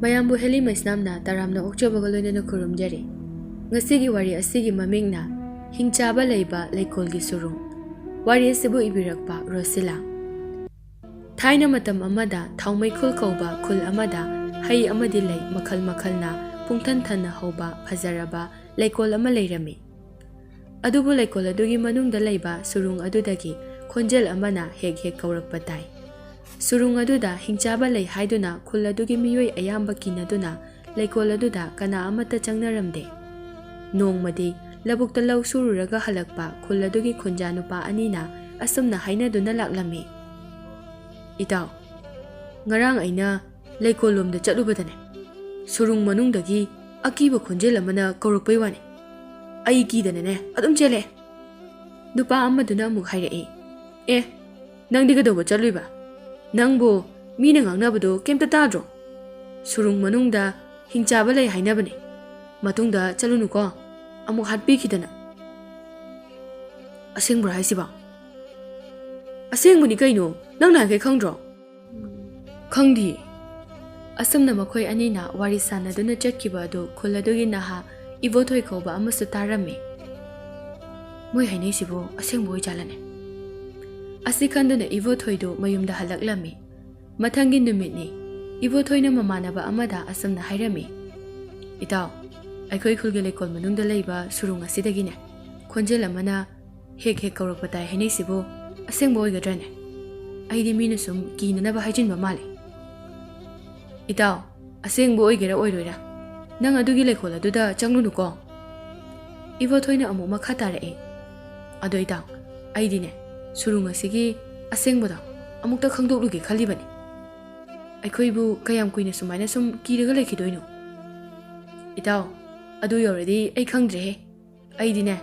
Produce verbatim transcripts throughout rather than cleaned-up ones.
ꯃꯌꯥꯝꯕꯨ ꯍꯦꯂꯤ ꯃꯩꯁꯅꯥꯝꯅ ꯇꯔꯥꯝꯅ ꯑꯣꯛꯆꯕꯒ ꯂꯣꯏꯅꯅ ꯈꯨꯔꯨꯝꯖꯔꯤ꯫ ꯉꯁꯤꯒꯤ ꯋꯥꯔꯤ ꯑꯁꯤꯒꯤ ꯃꯃꯤꯡꯅ ꯍꯤꯡꯆꯥꯕ ꯂꯩꯕ ꯂꯩꯀꯣꯜꯒꯤ ꯁꯨꯔꯨꯡ꯫ ꯋꯥꯔꯤ ꯑꯁꯤꯕꯨ ꯏꯕꯤꯔꯛꯄ ꯔꯣꯁꯤꯂꯥ꯫ ꯊꯥꯏꯅ ꯃꯇꯝ ꯑꯃꯗ ꯊꯥꯎꯃꯩꯈꯨꯜ ꯀꯧꯕ ꯈꯨꯜ ꯑꯃꯗ ꯍꯩ ꯑꯃꯗꯤ ꯂꯩ ꯃꯈꯜ ꯃꯈꯜꯅ ꯄꯨꯡꯊꯟ ꯊꯟꯅ ꯍꯧꯕ ꯐꯖꯔꯕ ꯂꯩꯀꯣꯜ ꯑꯃ ꯂꯩꯔꯝꯃꯤ꯫ ꯑꯗꯨꯕꯨ ꯂꯩꯀꯣꯜ ꯑꯗꯨꯒꯤ ꯃꯅꯨꯡꯗ ꯂꯩꯕ ꯁꯨꯔꯨꯡ ꯑꯗꯨꯗꯒꯤ ꯈꯣꯟꯖꯦꯜ ꯑꯃꯅ ꯍꯦꯛ ꯍꯦꯛ ꯀꯧꯔꯛꯄ ꯇꯥꯏ꯫ ꯁꯨꯔꯨꯡ ꯑꯗꯨꯗ ꯍꯤꯡꯆꯥꯕ ꯂꯩ ꯍꯥꯏꯗꯨꯅ ꯈꯨꯜ ꯑꯗꯨꯒꯤ ꯃꯤꯑꯣꯏ ꯑꯌꯥꯝꯕ ꯀꯤꯅꯗꯨꯅ ꯂꯩꯀꯣꯜ ꯑꯗꯨꯗ ꯀꯅꯥ ꯑꯃꯠꯇ ꯆꯪꯅꯔꯝꯗꯦ꯫ ꯅꯣꯡꯃꯗꯤ ꯂꯧꯕꯨꯛꯇ ꯂꯧ ꯁꯨꯔꯨꯔꯒ ꯍꯜꯂꯛꯄ ꯈꯨꯜ ꯑꯗꯨꯒꯤ ꯈꯨꯟꯖꯥ ꯅꯨꯄꯥ ꯑꯅꯤꯅ ꯑꯁꯨꯝꯅ ꯍꯥꯏꯅꯗꯨꯅ ꯂꯥꯛꯂꯝꯃꯤ꯫ "ꯏꯇꯥꯎ, ꯉꯔꯥꯡ ꯑꯩꯅ ꯂꯩꯀꯣꯜꯂꯣꯝꯗ ꯆꯠꯂꯨꯕꯗꯅꯦ, ꯁꯨꯔꯨꯡ ꯃꯅꯨꯡꯗꯒꯤ ꯑꯀꯤꯕ ꯈꯣꯟꯖꯦꯜ ꯑꯃꯅ ꯀꯧꯔꯛꯄꯩ ꯋꯥꯅꯤ꯫ ꯑꯩ ꯀꯤꯗꯅꯅꯦ ꯑꯗꯨꯝ ꯆꯦꯜꯂꯛꯑꯦ꯫" ꯅꯨꯄꯥ ꯑꯃꯗꯨꯅ ꯑꯃꯨꯛ ꯍꯥꯏꯔꯛꯏ, "ꯑꯦ, ꯅꯪꯗꯤ ꯀꯩꯗꯧꯕ ꯆꯠꯂꯨꯏꯕ? ꯅꯪꯕꯨ ꯃꯤꯅ ꯉꯥꯡꯅꯕꯗꯣ ꯀꯩꯝꯇ ꯇꯥꯗ꯭ꯔꯣ? ꯁꯨꯔꯨꯡ ꯃꯅꯨꯡꯗ ꯍꯤꯡꯆꯥꯕ ꯂꯩ ꯍꯥꯏꯅꯕꯅꯦ꯫ ꯃꯇꯨꯡꯗ ꯆꯠꯂꯨꯅꯨꯀꯣ, ꯑꯃꯨꯛ ꯍꯥꯠꯄꯤꯈꯤꯗꯅ꯫" "ꯑꯁꯦꯡꯕ꯭ꯔꯣ ꯍꯥꯏꯁꯤꯕꯣ?" "ꯑꯁꯦꯡꯕꯅꯤ ꯀꯩꯅꯣ, ꯅꯪꯅ ꯍꯥꯏꯈꯩ ꯈꯪꯗ꯭ꯔꯣ?" "ꯈꯪꯗꯤꯌꯦ꯫" ꯑꯁꯨꯝꯅ ꯃꯈꯣꯏ ꯑꯅꯤꯅ ꯋꯥꯔꯤ ꯁꯥꯟꯅꯗꯨꯅ ꯆꯠꯈꯤꯕ ꯑꯗꯨ ꯈꯨꯜ ꯑꯗꯨꯒꯤ ꯅꯍꯥ ꯏꯕꯣꯊꯣꯏ ꯀꯧꯕ ꯑꯃꯁꯨ ꯇꯥꯔꯝꯃꯤ꯫ "ꯃꯣꯏ ꯍꯥꯏꯅꯩꯁꯤꯕꯨ ꯑꯁꯦꯡꯕ ꯑꯣꯏꯖꯥꯠꯂꯅꯦ?" ꯑꯁꯤ ꯈꯟꯗꯨꯅ ꯏꯕꯣꯊꯣꯏꯗꯨ ꯃꯌꯨꯝꯗ ꯍꯜꯂꯛꯂꯝꯃꯤ꯫ ꯃꯊꯪꯒꯤ ꯅꯨꯃꯤꯠꯅꯤ꯫ ꯏꯕꯣꯊꯣꯏꯅ ꯃꯃꯥꯟꯅꯕ ꯑꯃꯗ ꯑꯁꯨꯝꯅ ꯍꯥꯏꯔꯝꯃꯤ, "ꯏꯇꯥꯎ, ꯑꯩꯈꯣꯏ ꯈꯨꯜꯒꯤ ꯂꯩꯀꯣꯜ ꯃꯅꯨꯡꯗ ꯂꯩꯕ ꯁꯨꯔꯨꯡ ꯑꯁꯤꯗꯒꯤꯅꯦ ꯈꯣꯟꯖꯦꯜ ꯑꯃꯅ ꯍꯦꯛ ꯍꯦꯛ ꯀꯧꯔꯛꯄ ꯇꯥꯏ ꯍꯥꯏꯅꯩꯁꯤꯕꯨ ꯑꯁꯦꯡꯕ ꯑꯣꯏꯒꯗ꯭ꯔꯅꯦ? ꯑꯩꯗꯤ ꯃꯤꯅ ꯁꯨꯝ ꯀꯤꯅꯅꯕ ꯍꯥꯏꯖꯤꯟꯕ ꯃꯥꯜꯂꯦ꯫" "ꯏꯇꯥꯎ, ꯑꯁꯦꯡꯕ ꯑꯣꯏꯒꯦꯔꯥ ꯑꯣꯏꯔꯣꯏꯔꯥ, ꯅꯪ ꯑꯗꯨꯒꯤ ꯂꯩꯀꯣꯜ ꯑꯗꯨꯗ ꯆꯪꯂꯨꯅꯨꯀꯣ꯫" ꯏꯕꯣꯊꯣꯏꯅ ꯑꯃꯨꯛ ꯃꯈꯥ ꯇꯥꯔꯛꯏ, "ꯑꯗꯣ ꯏꯇꯥꯎ, ꯑꯩꯗꯤꯅꯦ ꯁꯨꯔꯨꯡ ꯑꯁꯤꯒꯤ ꯑꯁꯦꯡꯕꯗꯣ ꯑꯃꯨꯛꯇ ꯈꯪꯗꯣꯛꯂꯨꯒꯦ ꯈꯜꯂꯤꯕꯅꯤ꯫ ꯑꯩꯈꯣꯏꯕꯨ ꯀꯌꯥꯝ ꯀꯨꯏꯅ ꯁꯨꯃꯥꯏꯅ ꯁꯨꯝ ꯀꯤꯔꯒ ꯂꯩꯈꯤꯗꯣꯏꯅꯣ?" "ꯏꯇꯥꯎ, ꯑꯗꯨ ꯌꯧꯔꯗꯤ ꯑꯩ ꯈꯪꯗ꯭ꯔꯦꯍꯦ꯫ ꯑꯩꯗꯤꯅꯦ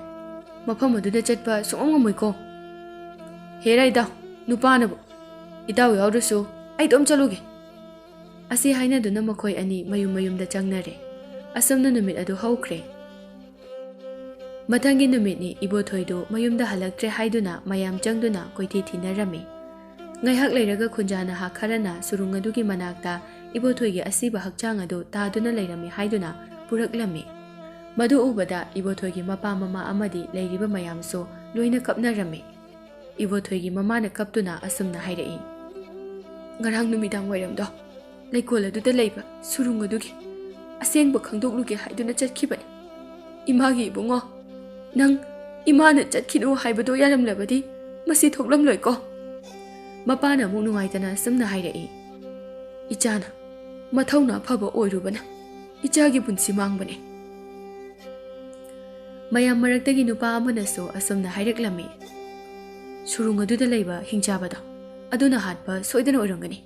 ꯃꯐꯝ ꯑꯗꯨꯗ ꯆꯠꯄ ꯁꯨꯡꯉꯝ ꯉꯝꯃꯣꯏꯀꯣ꯫" "ꯍꯦꯔꯥ ꯏꯇꯥꯎ, ꯅꯨꯄꯥꯅꯕꯨ꯫ ꯏꯇꯥꯎ ꯌꯥꯎꯗ꯭ꯔꯁꯨ ꯑꯩ ꯑꯗꯨꯝ ꯆꯠꯂꯨꯒꯦ꯫" ꯑꯁꯤ ꯍꯥꯏꯅꯗꯨꯅ ꯃꯈꯣꯏ ꯑꯅꯤ ꯃꯌꯨꯝ ꯃꯌꯨꯝꯗ ꯆꯪꯅꯔꯦ꯫ ꯑꯁꯨꯝꯅ ꯅꯨꯃꯤꯠ ꯑꯗꯨ ꯍꯧꯈ꯭ꯔꯦ꯫ ꯃꯊꯪꯒꯤ ꯅꯨꯃꯤꯠꯅꯤ꯫ ꯏꯕꯣꯊꯣꯏꯗꯨ ꯃꯌꯨꯝꯗ ꯍꯜꯂꯛꯇ꯭ꯔꯦ ꯍꯥꯏꯗꯨꯅ ꯃꯌꯥꯝ ꯆꯪꯗꯨꯅ ꯀꯣꯏꯊꯤ ꯊꯤꯅꯔꯝꯃꯤ꯫ ꯉꯥꯏꯍꯥꯛ ꯂꯩꯔꯒ ꯈꯨꯟꯖꯥ ꯅꯍꯥ ꯈꯔꯅ ꯁꯨꯔꯨꯡ ꯑꯗꯨꯒꯤ ꯃꯅꯥꯛꯇ ꯏꯕꯣꯊꯣꯏꯒꯤ ꯑꯁꯤꯕ ꯍꯛꯆꯥꯡ ꯑꯗꯨ ꯇꯥꯗꯨꯅ ꯂꯩꯔꯝꯃꯤ ꯍꯥꯏꯗꯨꯅ ꯄꯨꯔꯛꯂꯝꯃꯤ꯫ ꯃꯗꯨ ꯎꯕꯗ ꯏꯕꯣꯊꯣꯏꯒꯤ ꯃꯄꯥ ꯃꯃꯥ ꯑꯃꯗꯤ ꯂꯩꯔꯤꯕ ꯃꯌꯥꯝꯁꯨ ꯂꯣꯏꯅ ꯀꯞꯅꯔꯝꯃꯤ꯫ ꯏꯕꯣꯊꯣꯏꯒꯤ ꯃꯃꯥꯅ ꯀꯞꯇꯨꯅ ꯑꯁꯨꯝꯅ ꯍꯥꯏꯔꯛꯏ, "ꯉꯔꯥꯡ ꯅꯨꯃꯤꯗꯥꯡ ꯋꯥꯏꯔꯝꯗꯣ ꯂꯩꯀꯣꯜ ꯑꯗꯨꯗ ꯂꯩꯕ ꯁꯨꯔꯨꯡ ꯑꯗꯨꯒꯤ ꯑꯁꯦꯡꯕ ꯈꯪꯗꯣꯛꯂꯨꯒꯦ ꯍꯥꯏꯗꯨꯅ ꯆꯠꯈꯤꯕꯅꯤ꯫ ꯏꯃꯥꯒꯤ ꯏꯕꯨꯡꯉꯣ, ꯅꯪ ꯏꯃꯥꯅ ꯆꯠꯈꯤꯅꯨ ꯍꯥꯏꯕꯗꯣ ꯌꯥꯔꯝꯂꯕꯗꯤ ꯃꯁꯤ ꯊꯣꯛꯂꯝꯂꯣꯏꯀꯣ?" ꯃꯄꯥꯅ ꯑꯃꯨꯛ ꯅꯨꯡꯉꯥꯏꯇꯅ ꯑꯁꯨꯝꯅ ꯍꯥꯏꯔꯛꯏ, "ꯏꯆꯥꯅ ꯃꯊꯧꯅ ꯑꯐꯕ ꯑꯣꯏꯔꯨꯕꯅ ꯏꯆꯥꯒꯤ ꯄꯨꯟꯁꯤ ꯃꯥꯡꯕꯅꯦ꯫" ꯃꯌꯥꯝ ꯃꯔꯛꯇꯒꯤ ꯅꯨꯄꯥ ꯑꯃꯅꯁꯨ ꯑꯁꯨꯝꯅ ꯍꯥꯏꯔꯛꯂꯝꯃꯤ, "ꯁꯨꯔꯨꯡ ꯑꯗꯨꯗ ꯂꯩꯕ ꯍꯤꯡꯆꯥꯕꯗꯣ ꯑꯗꯨꯅ ꯍꯥꯠꯄ ꯁꯣꯏꯗꯅ ꯑꯣꯏꯔꯝꯒꯅꯤ꯫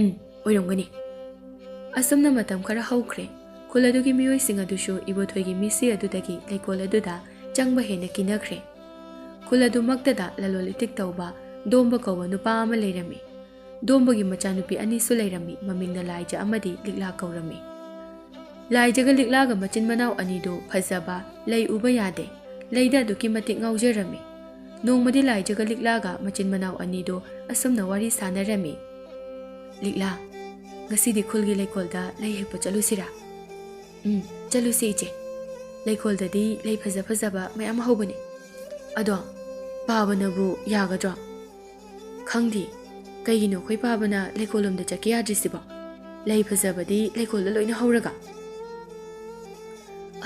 ꯎꯝ, ꯑꯣꯏꯔꯝꯒꯅꯤ꯫" ꯑꯁꯨꯝꯅ ꯃꯇꯝ ꯈꯔ ꯍꯧꯈ꯭ꯔꯦ꯫ ꯈꯨꯜ ꯑꯗꯨꯒꯤ ꯃꯤꯑꯣꯏꯁꯤꯡ ꯑꯗꯨꯁꯨ ꯏꯕꯣꯊꯣꯏꯒꯤ ꯃꯤꯁꯤ ꯑꯗꯨꯗꯒꯤ ꯂꯩꯀꯣꯜ ꯑꯗꯨꯗ ꯆꯪꯕ ꯍꯦꯟꯅ ꯀꯤꯅꯈ꯭ꯔꯦ꯫ ꯈꯨꯜ ꯑꯗꯨꯃꯛꯇꯗ ꯂꯂꯣꯟ ꯏꯇꯤꯛ ꯇꯧꯕ ꯗꯣꯝꯕ ꯀꯧꯕ ꯅꯨꯄꯥ ꯑꯃ ꯂꯩꯔꯝꯃꯤ꯫ ꯗꯣꯝꯕꯒꯤ ꯃꯆꯥꯅꯨꯄꯤ ꯑꯅꯤꯁꯨ ꯂꯩꯔꯝꯃꯤ, ꯃꯃꯤꯡꯅ ꯂꯥꯏꯖ ꯑꯃꯗꯤ ꯂꯤꯛꯂꯥ ꯀꯧꯔꯝꯃꯤ꯫ ꯂꯥꯏꯖꯒ ꯂꯤꯛꯂꯥꯒ ꯃꯆꯤꯟ ꯃꯅꯥꯎ ꯑꯅꯤꯗꯨ ꯐꯖꯕ, ꯂꯩ ꯎꯕ ꯌꯥꯗꯦ, ꯂꯩꯗ ꯑꯗꯨꯛꯀꯤ ꯃꯇꯤꯛ ꯉꯥꯎꯖꯔꯝꯃꯤ꯫ ꯅꯣꯡꯃꯗꯤ ꯂꯥꯏꯖꯒ ꯂꯤꯛꯂꯥꯒ ꯃꯆꯤꯟ ꯃꯅꯥꯎ ꯑꯅꯤꯗꯨ ꯑꯁꯨꯝꯅ ꯋꯥꯔꯤ ꯁꯥꯟꯅꯔꯝꯃꯤ, "ꯂꯤꯛꯂꯥ, ꯉꯁꯤꯗꯤ ꯈꯨꯜꯒꯤ ꯂꯩꯀꯣꯜꯗ ꯂꯩ ꯍꯦꯛꯄ ꯆꯠꯂꯨꯁꯤꯔꯥ?" "ꯎꯝ, ꯆꯠꯂꯨꯁꯤ ꯏꯆꯦ꯫ ꯂꯩꯀꯣꯜꯗꯗꯤ ꯂꯩ ꯐꯖ ꯐꯖꯕ ꯃꯌꯥꯝ ꯍꯧꯕꯅꯦ꯫ ꯑꯗꯣ ꯄꯥꯕꯅꯕꯨ ꯌꯥꯒꯗ꯭ꯔꯣ?" "ꯈꯪꯗꯦ, ꯀꯩꯒꯤꯅꯣ ꯑꯩꯈꯣꯏ ꯄꯥꯕꯅ ꯂꯩꯀꯣꯜꯂꯣꯝꯗ ꯆꯠꯀꯦ ꯌꯥꯗ꯭ꯔꯤꯁꯤꯕꯣ? ꯂꯩ ꯐꯖꯕꯗꯤ ꯂꯩꯀꯣꯜꯗ ꯂꯣꯏꯅ ꯍꯧꯔꯒ?"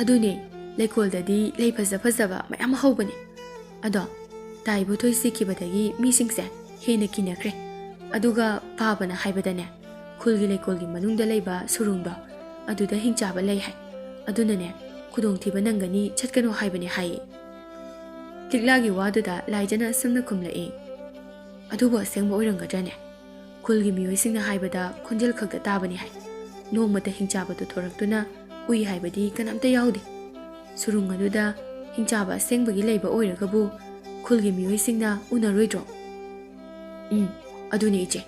"ꯑꯗꯨꯅꯦ, ꯂꯩꯀꯣꯜꯗꯗꯤ ꯂꯩ ꯐꯖ ꯐꯖꯕ ꯃꯌꯥꯝ ꯍꯧꯕꯅꯦ꯫ ꯑꯗꯣ ꯇꯥ ꯏꯕꯣꯊꯣꯏ ꯁꯤꯈꯤꯕꯗꯒꯤ ꯃꯤꯁꯤꯡꯁꯦ ꯍꯦꯟꯅ ꯀꯤꯅꯈ꯭ꯔꯦ꯫ ꯑꯗꯨꯒ ꯄꯥꯕꯅ ꯍꯥꯏꯕꯗꯅꯦ, ꯈꯨꯜꯒꯤ ꯂꯩꯀꯣꯜꯒꯤ ꯃꯅꯨꯡꯗ ꯂꯩꯕ ꯁꯨꯔꯨꯡꯗꯣ ꯑꯗꯨꯗ ꯍꯤꯡꯆꯥꯕ ꯂꯩ ꯍꯥꯏ꯫ ꯑꯗꯨꯅꯅꯦ, ꯈꯨꯗꯣꯡꯊꯤꯕ ꯅꯪꯒꯅꯤ, ꯆꯠꯀꯅꯨ ꯍꯥꯏꯕꯅꯦ" ꯍꯥꯏꯌꯦ꯫ ꯂꯤꯛꯂꯥꯒꯤ ꯋꯥꯗꯨꯗ ꯂꯥꯏꯖꯅ ꯑꯁꯨꯝꯅ ꯈꯨꯝꯂꯛꯏ, "ꯑꯗꯨꯕꯨ ꯑꯁꯦꯡꯕ ꯑꯣꯏꯔꯝꯒꯗ꯭ꯔꯅꯦ? ꯈꯨꯜꯒꯤ ꯃꯤꯑꯣꯏꯁꯤꯡꯅ ꯍꯥꯏꯕꯗ ꯈꯣꯟꯖꯦꯜ ꯈꯛꯇ ꯇꯥꯕꯅꯤ ꯍꯥꯏ꯫ ꯅꯣꯡꯃꯇ ꯍꯤꯡꯆꯥꯕꯗꯨ ꯊꯣꯔꯛꯇꯨꯅ ꯎꯏ ꯍꯥꯏꯕꯗꯤ ꯀꯅꯥꯝꯇ ꯌꯥꯎꯗꯦ꯫ ꯁꯨꯔꯨꯡ ꯑꯗꯨꯗ ꯍꯤꯡꯆꯥꯕ ꯑꯁꯦꯡꯕꯒꯤ ꯂꯩꯕ ꯑꯣꯏꯔꯒꯕꯨ ꯈꯨꯜꯒꯤ ꯃꯤꯑꯣꯏꯁꯤꯡꯅ ꯎꯅꯔꯣꯏꯗ꯭ꯔꯣ?" "ꯎꯝ, ꯑꯗꯨꯅꯦ ꯏꯆꯦ,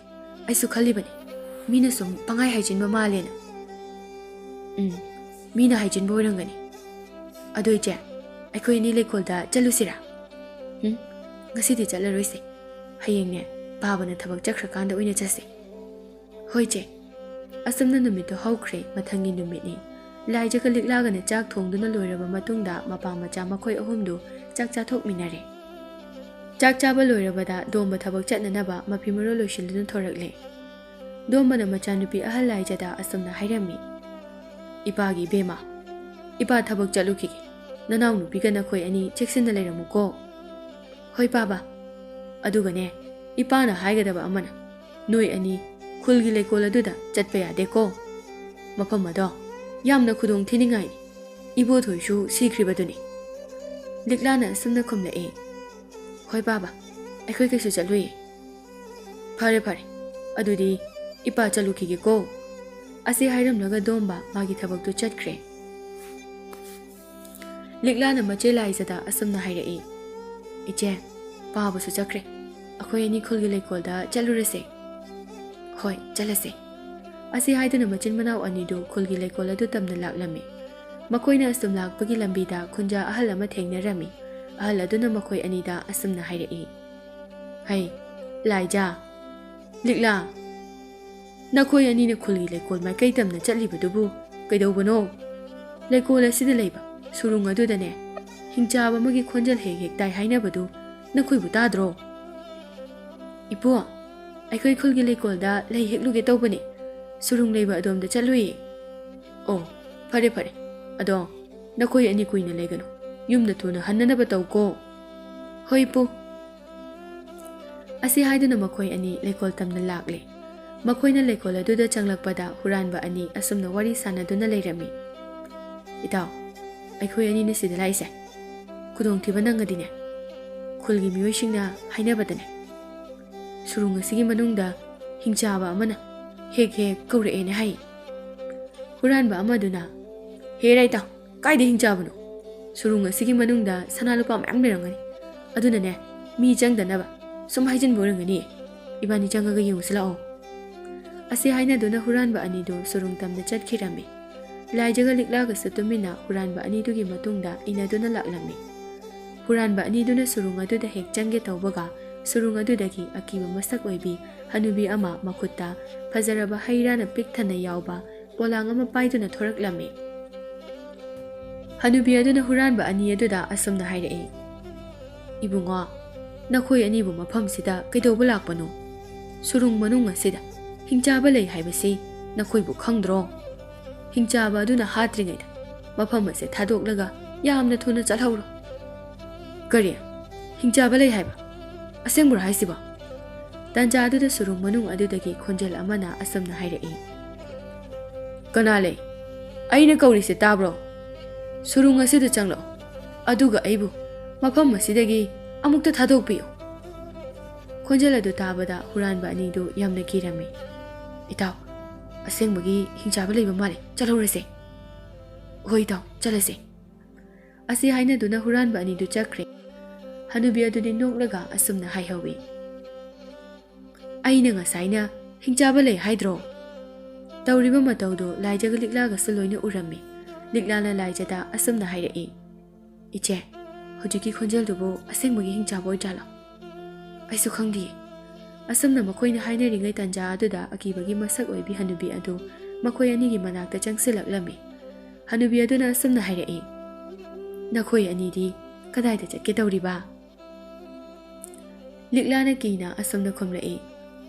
ꯑꯩꯁꯨ ꯈꯜꯂꯤꯕꯅꯤ꯫ ꯃꯤꯅ ꯁꯨꯝ ꯄꯪꯍꯥꯏ ꯍꯥꯏꯖꯤꯟꯕ ꯃꯥꯜꯂꯦꯅ꯫" "ꯎꯝ, ꯃꯤꯅ ꯍꯥꯏꯖꯤꯟꯕ ꯑꯣꯏꯔꯝꯒꯅꯤ꯫ ꯑꯗꯣ ꯏꯆꯦ, ꯑꯩꯈꯣꯏ ꯑꯅꯤ ꯂꯩꯀꯣꯜꯗ ꯆꯠꯂꯨꯁꯤꯔꯥ?" "ꯎꯝ, ꯉꯁꯤꯗꯤ ꯆꯠꯂꯔꯣꯏꯁꯦ꯫ ꯍꯌꯦꯡꯅꯦ, ꯄꯥꯕꯅ ꯊꯕꯛ ꯆꯠꯈ꯭ꯔꯀꯥꯟꯗ ꯑꯣꯏꯅ ꯆꯠꯁꯦ꯫" "ꯍꯣꯏ ꯏꯆꯦ, ꯑꯁꯨꯝꯅ ꯅꯨꯃꯤꯠꯇꯨ ꯍꯧꯈ꯭ꯔꯦ꯫ ꯃꯊꯪꯒꯤ ꯅꯨꯃꯤꯠꯅꯤ꯫ ꯂꯥꯏꯖꯒ ꯂꯤꯛꯂꯥꯒꯅ ꯆꯥꯛ ꯊꯣꯡꯗꯨꯅ ꯂꯣꯏꯔꯕ ꯃꯇꯨꯡꯗ ꯃꯄꯥ ꯃꯆꯥ ꯃꯈꯣꯏ ꯑꯍꯨꯝꯗꯨ ꯆꯥꯛ ꯆꯥꯊꯣꯛꯃꯤꯟꯅꯔꯦ꯫ ꯆꯥꯛ ꯆꯥꯕ ꯂꯣꯏꯔꯕꯗ ꯗꯣꯝꯕ ꯊꯕꯛ ꯆꯠꯅꯅꯕ ꯃꯐꯤ ꯃꯔꯣꯜ ꯂꯣꯏꯁꯤꯜꯗꯨꯅ ꯊꯣꯔꯛꯂꯦ꯫ ꯗꯣꯝꯕꯅ ꯃꯆꯥꯅꯨꯄꯤ ꯑꯍꯜ ꯂꯥꯏꯖꯗ ꯑꯁꯨꯝꯅ ꯍꯥꯏꯔꯝꯃꯤ, "ꯏꯄꯥꯒꯤ ꯏꯕꯦꯝꯃ, ꯏꯄꯥ ꯊꯕꯛ ꯆꯠꯂꯨꯈꯤꯒꯦ꯫ ꯅꯅꯥꯎꯅꯨꯄꯤꯒ ꯅꯈꯣꯏ ꯑꯅꯤ ꯆꯦꯛꯁꯤꯟꯅ ꯂꯩꯔꯝꯃꯨꯀꯣ꯫ ꯍꯣꯏ ꯄꯥꯕ꯫ ꯑꯗꯨꯒꯅꯦ, ꯏꯄꯥꯅ ꯍꯥꯏꯒꯗꯕ ꯑꯃꯅ, ꯅꯣꯏ ꯑꯅꯤ ꯈꯨꯜꯒꯤ ꯂꯩꯀꯣꯜ ꯑꯗꯨꯗ ꯆꯠꯄ ꯌꯥꯗꯦꯀꯣ꯫ ꯃꯐꯝ ꯑꯗꯣ ꯌꯥꯝꯅ ꯈꯨꯗꯣꯡ ꯊꯤꯅꯤꯡꯉꯥꯏꯅꯤ꯫ ꯏꯕꯣꯊꯣꯏꯁꯨ ꯁꯤꯈ꯭ꯔꯤꯕꯗꯨꯅꯤ꯫" ꯂꯤꯛꯂꯥꯅ ꯑꯁꯨꯝꯅ ꯈꯨꯝꯂꯛꯏ, "ꯍꯣꯏ ꯄꯥꯕ, ꯑꯩꯈꯣꯏ ꯀꯩꯁꯨ ꯆꯠꯂꯨꯏ꯫" "ꯐꯔꯦ ꯐꯔꯦ, ꯑꯗꯨꯗꯤ ꯏꯄꯥ ꯆꯠꯂꯨꯈꯤꯒꯦꯀꯣ꯫" ꯑꯁꯤ ꯍꯥꯏꯔꯝꯂꯒ ꯗꯣꯝꯕ ꯃꯥꯒꯤ ꯊꯕꯛꯇꯨ ꯆꯠꯈ꯭ꯔꯦ꯫ ꯂꯤꯛꯂꯥꯅ ꯃꯆꯦ ꯂꯥꯏꯖꯗ ꯑꯁꯨꯝꯅ ꯍꯥꯏꯔꯛꯏ, "ꯏꯆꯦ, ꯄꯥꯕꯁꯨ ꯆꯠꯈ꯭ꯔꯦ꯫ ꯑꯩꯈꯣꯏ ꯑꯅꯤ ꯈꯨꯜꯒꯤ ꯂꯩꯀꯣꯜꯗ ꯆꯠꯂꯨꯔꯁꯦ꯫" "ꯍꯣꯏ, ꯆꯠꯂꯁꯦ꯫" ꯑꯁꯤ ꯍꯥꯏꯗꯨꯅ ꯃꯆꯤꯟ ꯃꯅꯥꯎ ꯑꯅꯤꯗꯨ ꯈꯨꯜꯒꯤ ꯂꯩꯀꯣꯜ ꯑꯗꯨ ꯇꯝꯅ ꯂꯥꯛꯂꯝꯃꯤ꯫ ꯃꯈꯣꯏꯅ ꯑꯁꯨꯝ ꯂꯥꯛꯄꯒꯤ ꯂꯝꯕꯤꯗ ꯈꯨꯟꯖꯥ ꯑꯍꯜ ꯑꯃ ꯊꯦꯡꯅꯔꯝꯃꯤ꯫ ꯑꯍꯜ ꯑꯗꯨꯅ ꯃꯈꯣꯏ ꯑꯅꯤꯗ ꯑꯁꯨꯝꯅ ꯍꯥꯏꯔꯛꯏ, "ꯍꯩ, ꯂꯥꯏꯖꯥ, ꯂꯤꯛꯂꯥ, ꯅꯈꯣꯏ ꯑꯅꯤꯅ ꯈꯨꯜꯒꯤ ꯂꯩꯀꯣꯜ ꯃꯥꯏꯀꯩ ꯇꯝꯅ ꯆꯠꯂꯤꯕꯗꯨꯕꯨ ꯀꯩꯗꯧꯕꯅꯣ? ꯂꯩꯀꯣꯜ ꯑꯁꯤꯗ ꯂꯩꯕ ꯁꯨꯔꯨꯡ ꯑꯗꯨꯗꯅꯦ, ꯍꯤꯡꯆꯥꯕ ꯑꯃꯒꯤ ꯈꯣꯟꯖꯦꯜ ꯍꯦꯛ ꯍꯦꯛ ꯇꯥꯏ ꯍꯥꯏꯅꯕꯗꯨ ꯅꯈꯣꯏꯕꯨ ꯇꯥꯗ꯭ꯔꯣ?" "ꯏꯄꯨ, ꯑꯩꯈꯣꯏ ꯈꯨꯜꯒꯤ ꯂꯩꯀꯣꯜꯗ ꯂꯩ ꯍꯦꯛꯂꯨꯒꯦ ꯇꯧꯕꯅꯤ꯫ ꯁꯨꯔꯨꯡ ꯂꯩꯕ ꯑꯗꯣꯝꯗ ꯆꯠꯂꯨꯏ꯫" "ꯑꯣ, ꯐꯔꯦ ꯐꯔꯦ꯫ ꯑꯗꯣ ꯅꯈꯣꯏ ꯑꯅꯤ ꯀꯨꯏꯅ ꯂꯩꯒꯅꯨ꯫ ꯌꯨꯝꯗ ꯊꯨꯅ ꯍꯟꯅꯅꯕ ꯇꯧꯀꯣ꯫" "ꯍꯣꯏ ꯏꯄꯨ꯫" ꯑꯁꯤ ꯍꯥꯏꯗꯨꯅ ꯃꯈꯣꯏ ꯑꯅꯤ ꯂꯩꯀꯣꯜ ꯇꯝꯅ ꯂꯥꯛꯂꯦ꯫ ꯃꯈꯣꯏꯅ ꯂꯩꯀꯣꯜ ꯑꯗꯨꯗ ꯆꯪꯂꯛꯄꯗ ꯍꯨꯔꯥꯟꯕ ꯑꯅꯤ ꯑꯁꯨꯝꯅ ꯋꯥꯔꯤ ꯁꯥꯟꯅꯗꯨꯅ ꯂꯩꯔꯝꯃꯤ꯫ "ꯏꯇꯥꯎ, ꯑꯩꯈꯣꯏ ꯑꯅꯤꯅ ꯁꯤꯗ ꯂꯥꯛꯏꯁꯦ ꯈꯨꯗꯣꯡꯊꯤꯕ ꯅꯪꯉꯗꯤꯅꯦ, ꯈꯨꯜꯒꯤ ꯃꯤꯑꯣꯏꯁꯤꯡꯅ ꯍꯥꯏꯅꯕꯗꯅꯦ, ꯁꯨꯔꯨꯡ ꯑꯁꯤꯒꯤ ꯃꯅꯨꯡꯗ ꯍꯤꯡꯆꯥꯕ ꯑꯃꯅ ꯍꯦꯛ ꯍꯦꯛ ꯀꯧꯔꯛꯑꯦꯅ ꯍꯥꯏ꯫" ꯍꯨꯔꯥꯟꯕ ꯑꯃꯗꯨꯅ, "ꯍꯦꯔꯥ ꯏꯇꯥꯎ, ꯀꯥꯏꯗ ꯍꯤꯡꯆꯥꯕꯅꯣ? ꯁꯨꯔꯨꯡ ꯑꯁꯤꯒꯤ ꯃꯅꯨꯡꯗ ꯁꯅꯥ ꯂꯨꯄꯥ ꯃꯌꯥꯝ ꯂꯩꯔꯝꯒꯅꯤ꯫ ꯑꯗꯨꯅꯅꯦ, ꯃꯤ ꯆꯪꯗꯅꯕ ꯁꯨꯝ ꯍꯥꯏꯖꯤꯟꯕ ꯑꯣꯏꯔꯝꯒꯅꯤ꯫ ꯏꯕꯥꯅꯤ ꯆꯪꯉꯒ ꯌꯦꯡꯉꯨꯁꯤ ꯂꯥꯛꯑꯣ꯫" ꯑꯁꯤ ꯍꯥꯏꯅꯗꯨꯅ ꯍꯨꯔꯥꯟꯕ ꯑꯅꯤꯗꯨ ꯁꯨꯔꯨꯡ ꯇꯝꯅ ꯆꯠꯈꯤꯔꯝꯃꯤ꯫ ꯂꯥꯏꯖꯒ ꯂꯤꯛꯂꯥꯒꯁꯨ ꯇꯨꯃꯤꯟꯅ ꯍꯨꯔꯥꯟꯕ ꯑꯅꯤꯗꯨꯒꯤ ꯃꯇꯨꯡꯗ ꯏꯟꯅꯗꯨꯅ ꯂꯥꯛꯂꯝꯃꯤ꯫ ꯍꯨꯔꯥꯟꯕ ꯑꯅꯤꯗꯨꯅ ꯁꯨꯔꯨꯡ ꯑꯗꯨꯗ ꯍꯦꯛ ꯆꯪꯒꯦ ꯇꯧꯕꯒ, ꯁꯨꯔꯨꯡ ꯑꯗꯨꯗꯒꯤ ꯑꯀꯤꯕ ꯃꯁꯛ ꯑꯣꯏꯕꯤ ꯍꯅꯨꯕꯤ ꯑꯃ ꯃꯈꯨꯠꯇ ꯐꯖꯔꯕ ꯍꯩ ꯔꯥꯅ ꯄꯤꯛ ꯊꯟꯅ ꯌꯥꯎꯕ ꯄꯣꯂꯥꯡ ꯑꯃ ꯄꯥꯏꯗꯨꯅ ꯊꯣꯔꯛꯂꯝꯃꯤ꯫ ꯍꯅꯨꯕꯤ ꯑꯗꯨꯅ ꯍꯨꯔꯥꯟꯕ ꯑꯅꯤ ꯑꯗꯨꯗ ꯑꯁꯨꯝꯅ ꯍꯥꯏꯔꯛꯏ, "ꯏꯕꯨꯡꯉꯣ, ꯅꯈꯣꯏ ꯑꯅꯤꯕꯨ ꯃꯐꯝꯁꯤꯗ ꯀꯩꯗꯧꯕ ꯂꯥꯛꯄꯅꯣ? ꯁꯨꯔꯨꯡ ꯃꯅꯨꯡ ꯑꯁꯤꯗ ꯍꯤꯡꯆꯥꯕ ꯂꯩ ꯍꯥꯏꯕꯁꯤ ꯅꯈꯣꯏꯕꯨ ꯈꯪꯗ꯭ꯔꯣ? ꯍꯤꯡꯆꯥꯕ ꯑꯗꯨꯅ ꯍꯥꯠꯇ꯭ꯔꯤꯉꯩꯗ ꯃꯐꯝ ꯑꯁꯦ ꯊꯥꯗꯣꯛꯂꯒ ꯌꯥꯝꯅ ꯊꯨꯅ ꯆꯠꯍꯧꯔꯣ꯫" "ꯀꯔꯤ? ꯍꯤꯡꯆꯥꯕ ꯂꯩ ꯍꯥꯏꯕ? ꯑꯁꯦꯡꯕꯔꯣ ꯍꯥꯏꯁꯤꯕꯣ?" ꯇꯥꯟꯖꯥ ꯑꯗꯨꯗ ꯁꯨꯔꯨꯡ ꯃꯅꯨꯡ ꯑꯗꯨꯗꯒꯤ ꯈꯣꯟꯖꯦꯜ ꯑꯃꯅ ꯑꯁꯨꯝꯅ ꯍꯥꯏꯔꯛꯏ, "ꯀꯅꯥ ꯂꯩ? ꯑꯩꯅ ꯀꯧꯔꯤꯁꯦ ꯇꯥꯕ꯭ꯔꯣ? ꯁꯨꯔꯨꯡ ꯑꯁꯤꯗ ꯆꯪꯂꯛꯑꯣ, ꯑꯗꯨꯒ ꯑꯩꯕꯨ ꯃꯐꯝ ꯑꯁꯤꯗꯒꯤ ꯑꯃꯨꯛꯇ ꯊꯥꯗꯣꯛꯄꯤꯌꯨ꯫" ꯈꯣꯟꯖꯦꯜ ꯑꯗꯨ ꯇꯥꯕꯗ ꯍꯨꯔꯥꯟꯕ ꯑꯅꯤꯗꯨ ꯌꯥꯝꯅ ꯀꯤꯔꯝꯃꯤ꯫ "ꯏꯇꯥꯎ, ꯑꯁꯦꯡꯕꯒꯤ ꯍꯤꯡꯆꯥꯕ ꯂꯩꯕ ꯃꯥꯜꯂꯦ, ꯆꯠꯍꯧꯔꯁꯦ꯫" "ꯍꯣꯏ ꯏꯇꯥꯎ, ꯆꯠꯂꯁꯦ꯫" ꯑꯁꯤ ꯍꯥꯏꯅꯗꯨꯅ ꯍꯨꯔꯥꯟꯕ ꯑꯅꯤꯗꯨ ꯆꯠꯈ꯭ꯔꯦ꯫ ꯍꯅꯨꯕꯤ ꯑꯗꯨꯗꯤ ꯅꯣꯛꯂꯒ ꯑꯁꯨꯝꯅ ꯍꯥꯏꯍꯧꯏ, "ꯑꯩꯅ ꯉꯁꯥꯏꯅ ꯍꯤꯡꯆꯥꯕ ꯂꯩ ꯍꯥꯏꯗ꯭ꯔꯣ?" ꯇꯧꯔꯤꯕ ꯃꯇꯧꯗꯨ ꯂꯥꯏꯖꯒ ꯂꯤꯛꯂꯥꯒꯁꯨ ꯂꯣꯏꯅ ꯎꯔꯝꯃꯤ꯫ ꯂꯤꯛꯂꯥꯅ ꯂꯥꯏꯖꯗ ꯑꯁꯨꯝꯅ ꯍꯥꯏꯔꯛꯏ, "ꯏꯆꯦ, ꯍꯧꯖꯤꯛꯀꯤ ꯈꯣꯟꯖꯦꯜꯗꯨꯕꯨ ꯑꯁꯦꯡꯕꯒꯤ ꯍꯤꯡꯆꯥꯕ ꯑꯣꯏꯖꯥꯠꯂꯣ? ꯑꯩꯁꯨ ꯈꯪꯗꯤꯌꯦ꯫" ꯑꯁꯨꯝꯅ ꯃꯈꯣꯏꯅ ꯍꯥꯏꯅꯔꯤꯉꯩ ꯇꯥꯟꯖꯥ ꯑꯗꯨꯗ ꯑꯀꯤꯕꯒꯤ ꯃꯁꯛ ꯑꯣꯏꯕꯤ ꯍꯅꯨꯕꯤ ꯑꯗꯨ ꯃꯈꯣꯏ ꯑꯅꯤꯒꯤ ꯃꯅꯥꯛꯇ ꯆꯪꯁꯤꯜꯂꯛꯂꯝꯃꯤ꯫ ꯍꯅꯨꯕꯤ ꯑꯗꯨꯅ ꯑꯁꯨꯝꯅ ꯍꯥꯏꯔꯛꯏ, "ꯅꯈꯣꯏ ꯑꯅꯤꯗꯤ ꯀꯗꯥꯏꯗ ꯆꯠꯀꯦ ꯇꯧꯔꯤꯕ?" ꯂꯤꯛꯂꯥꯅ ꯀꯤꯅ ꯑꯁꯨꯝꯅ ꯈꯨꯝꯂꯛꯏ,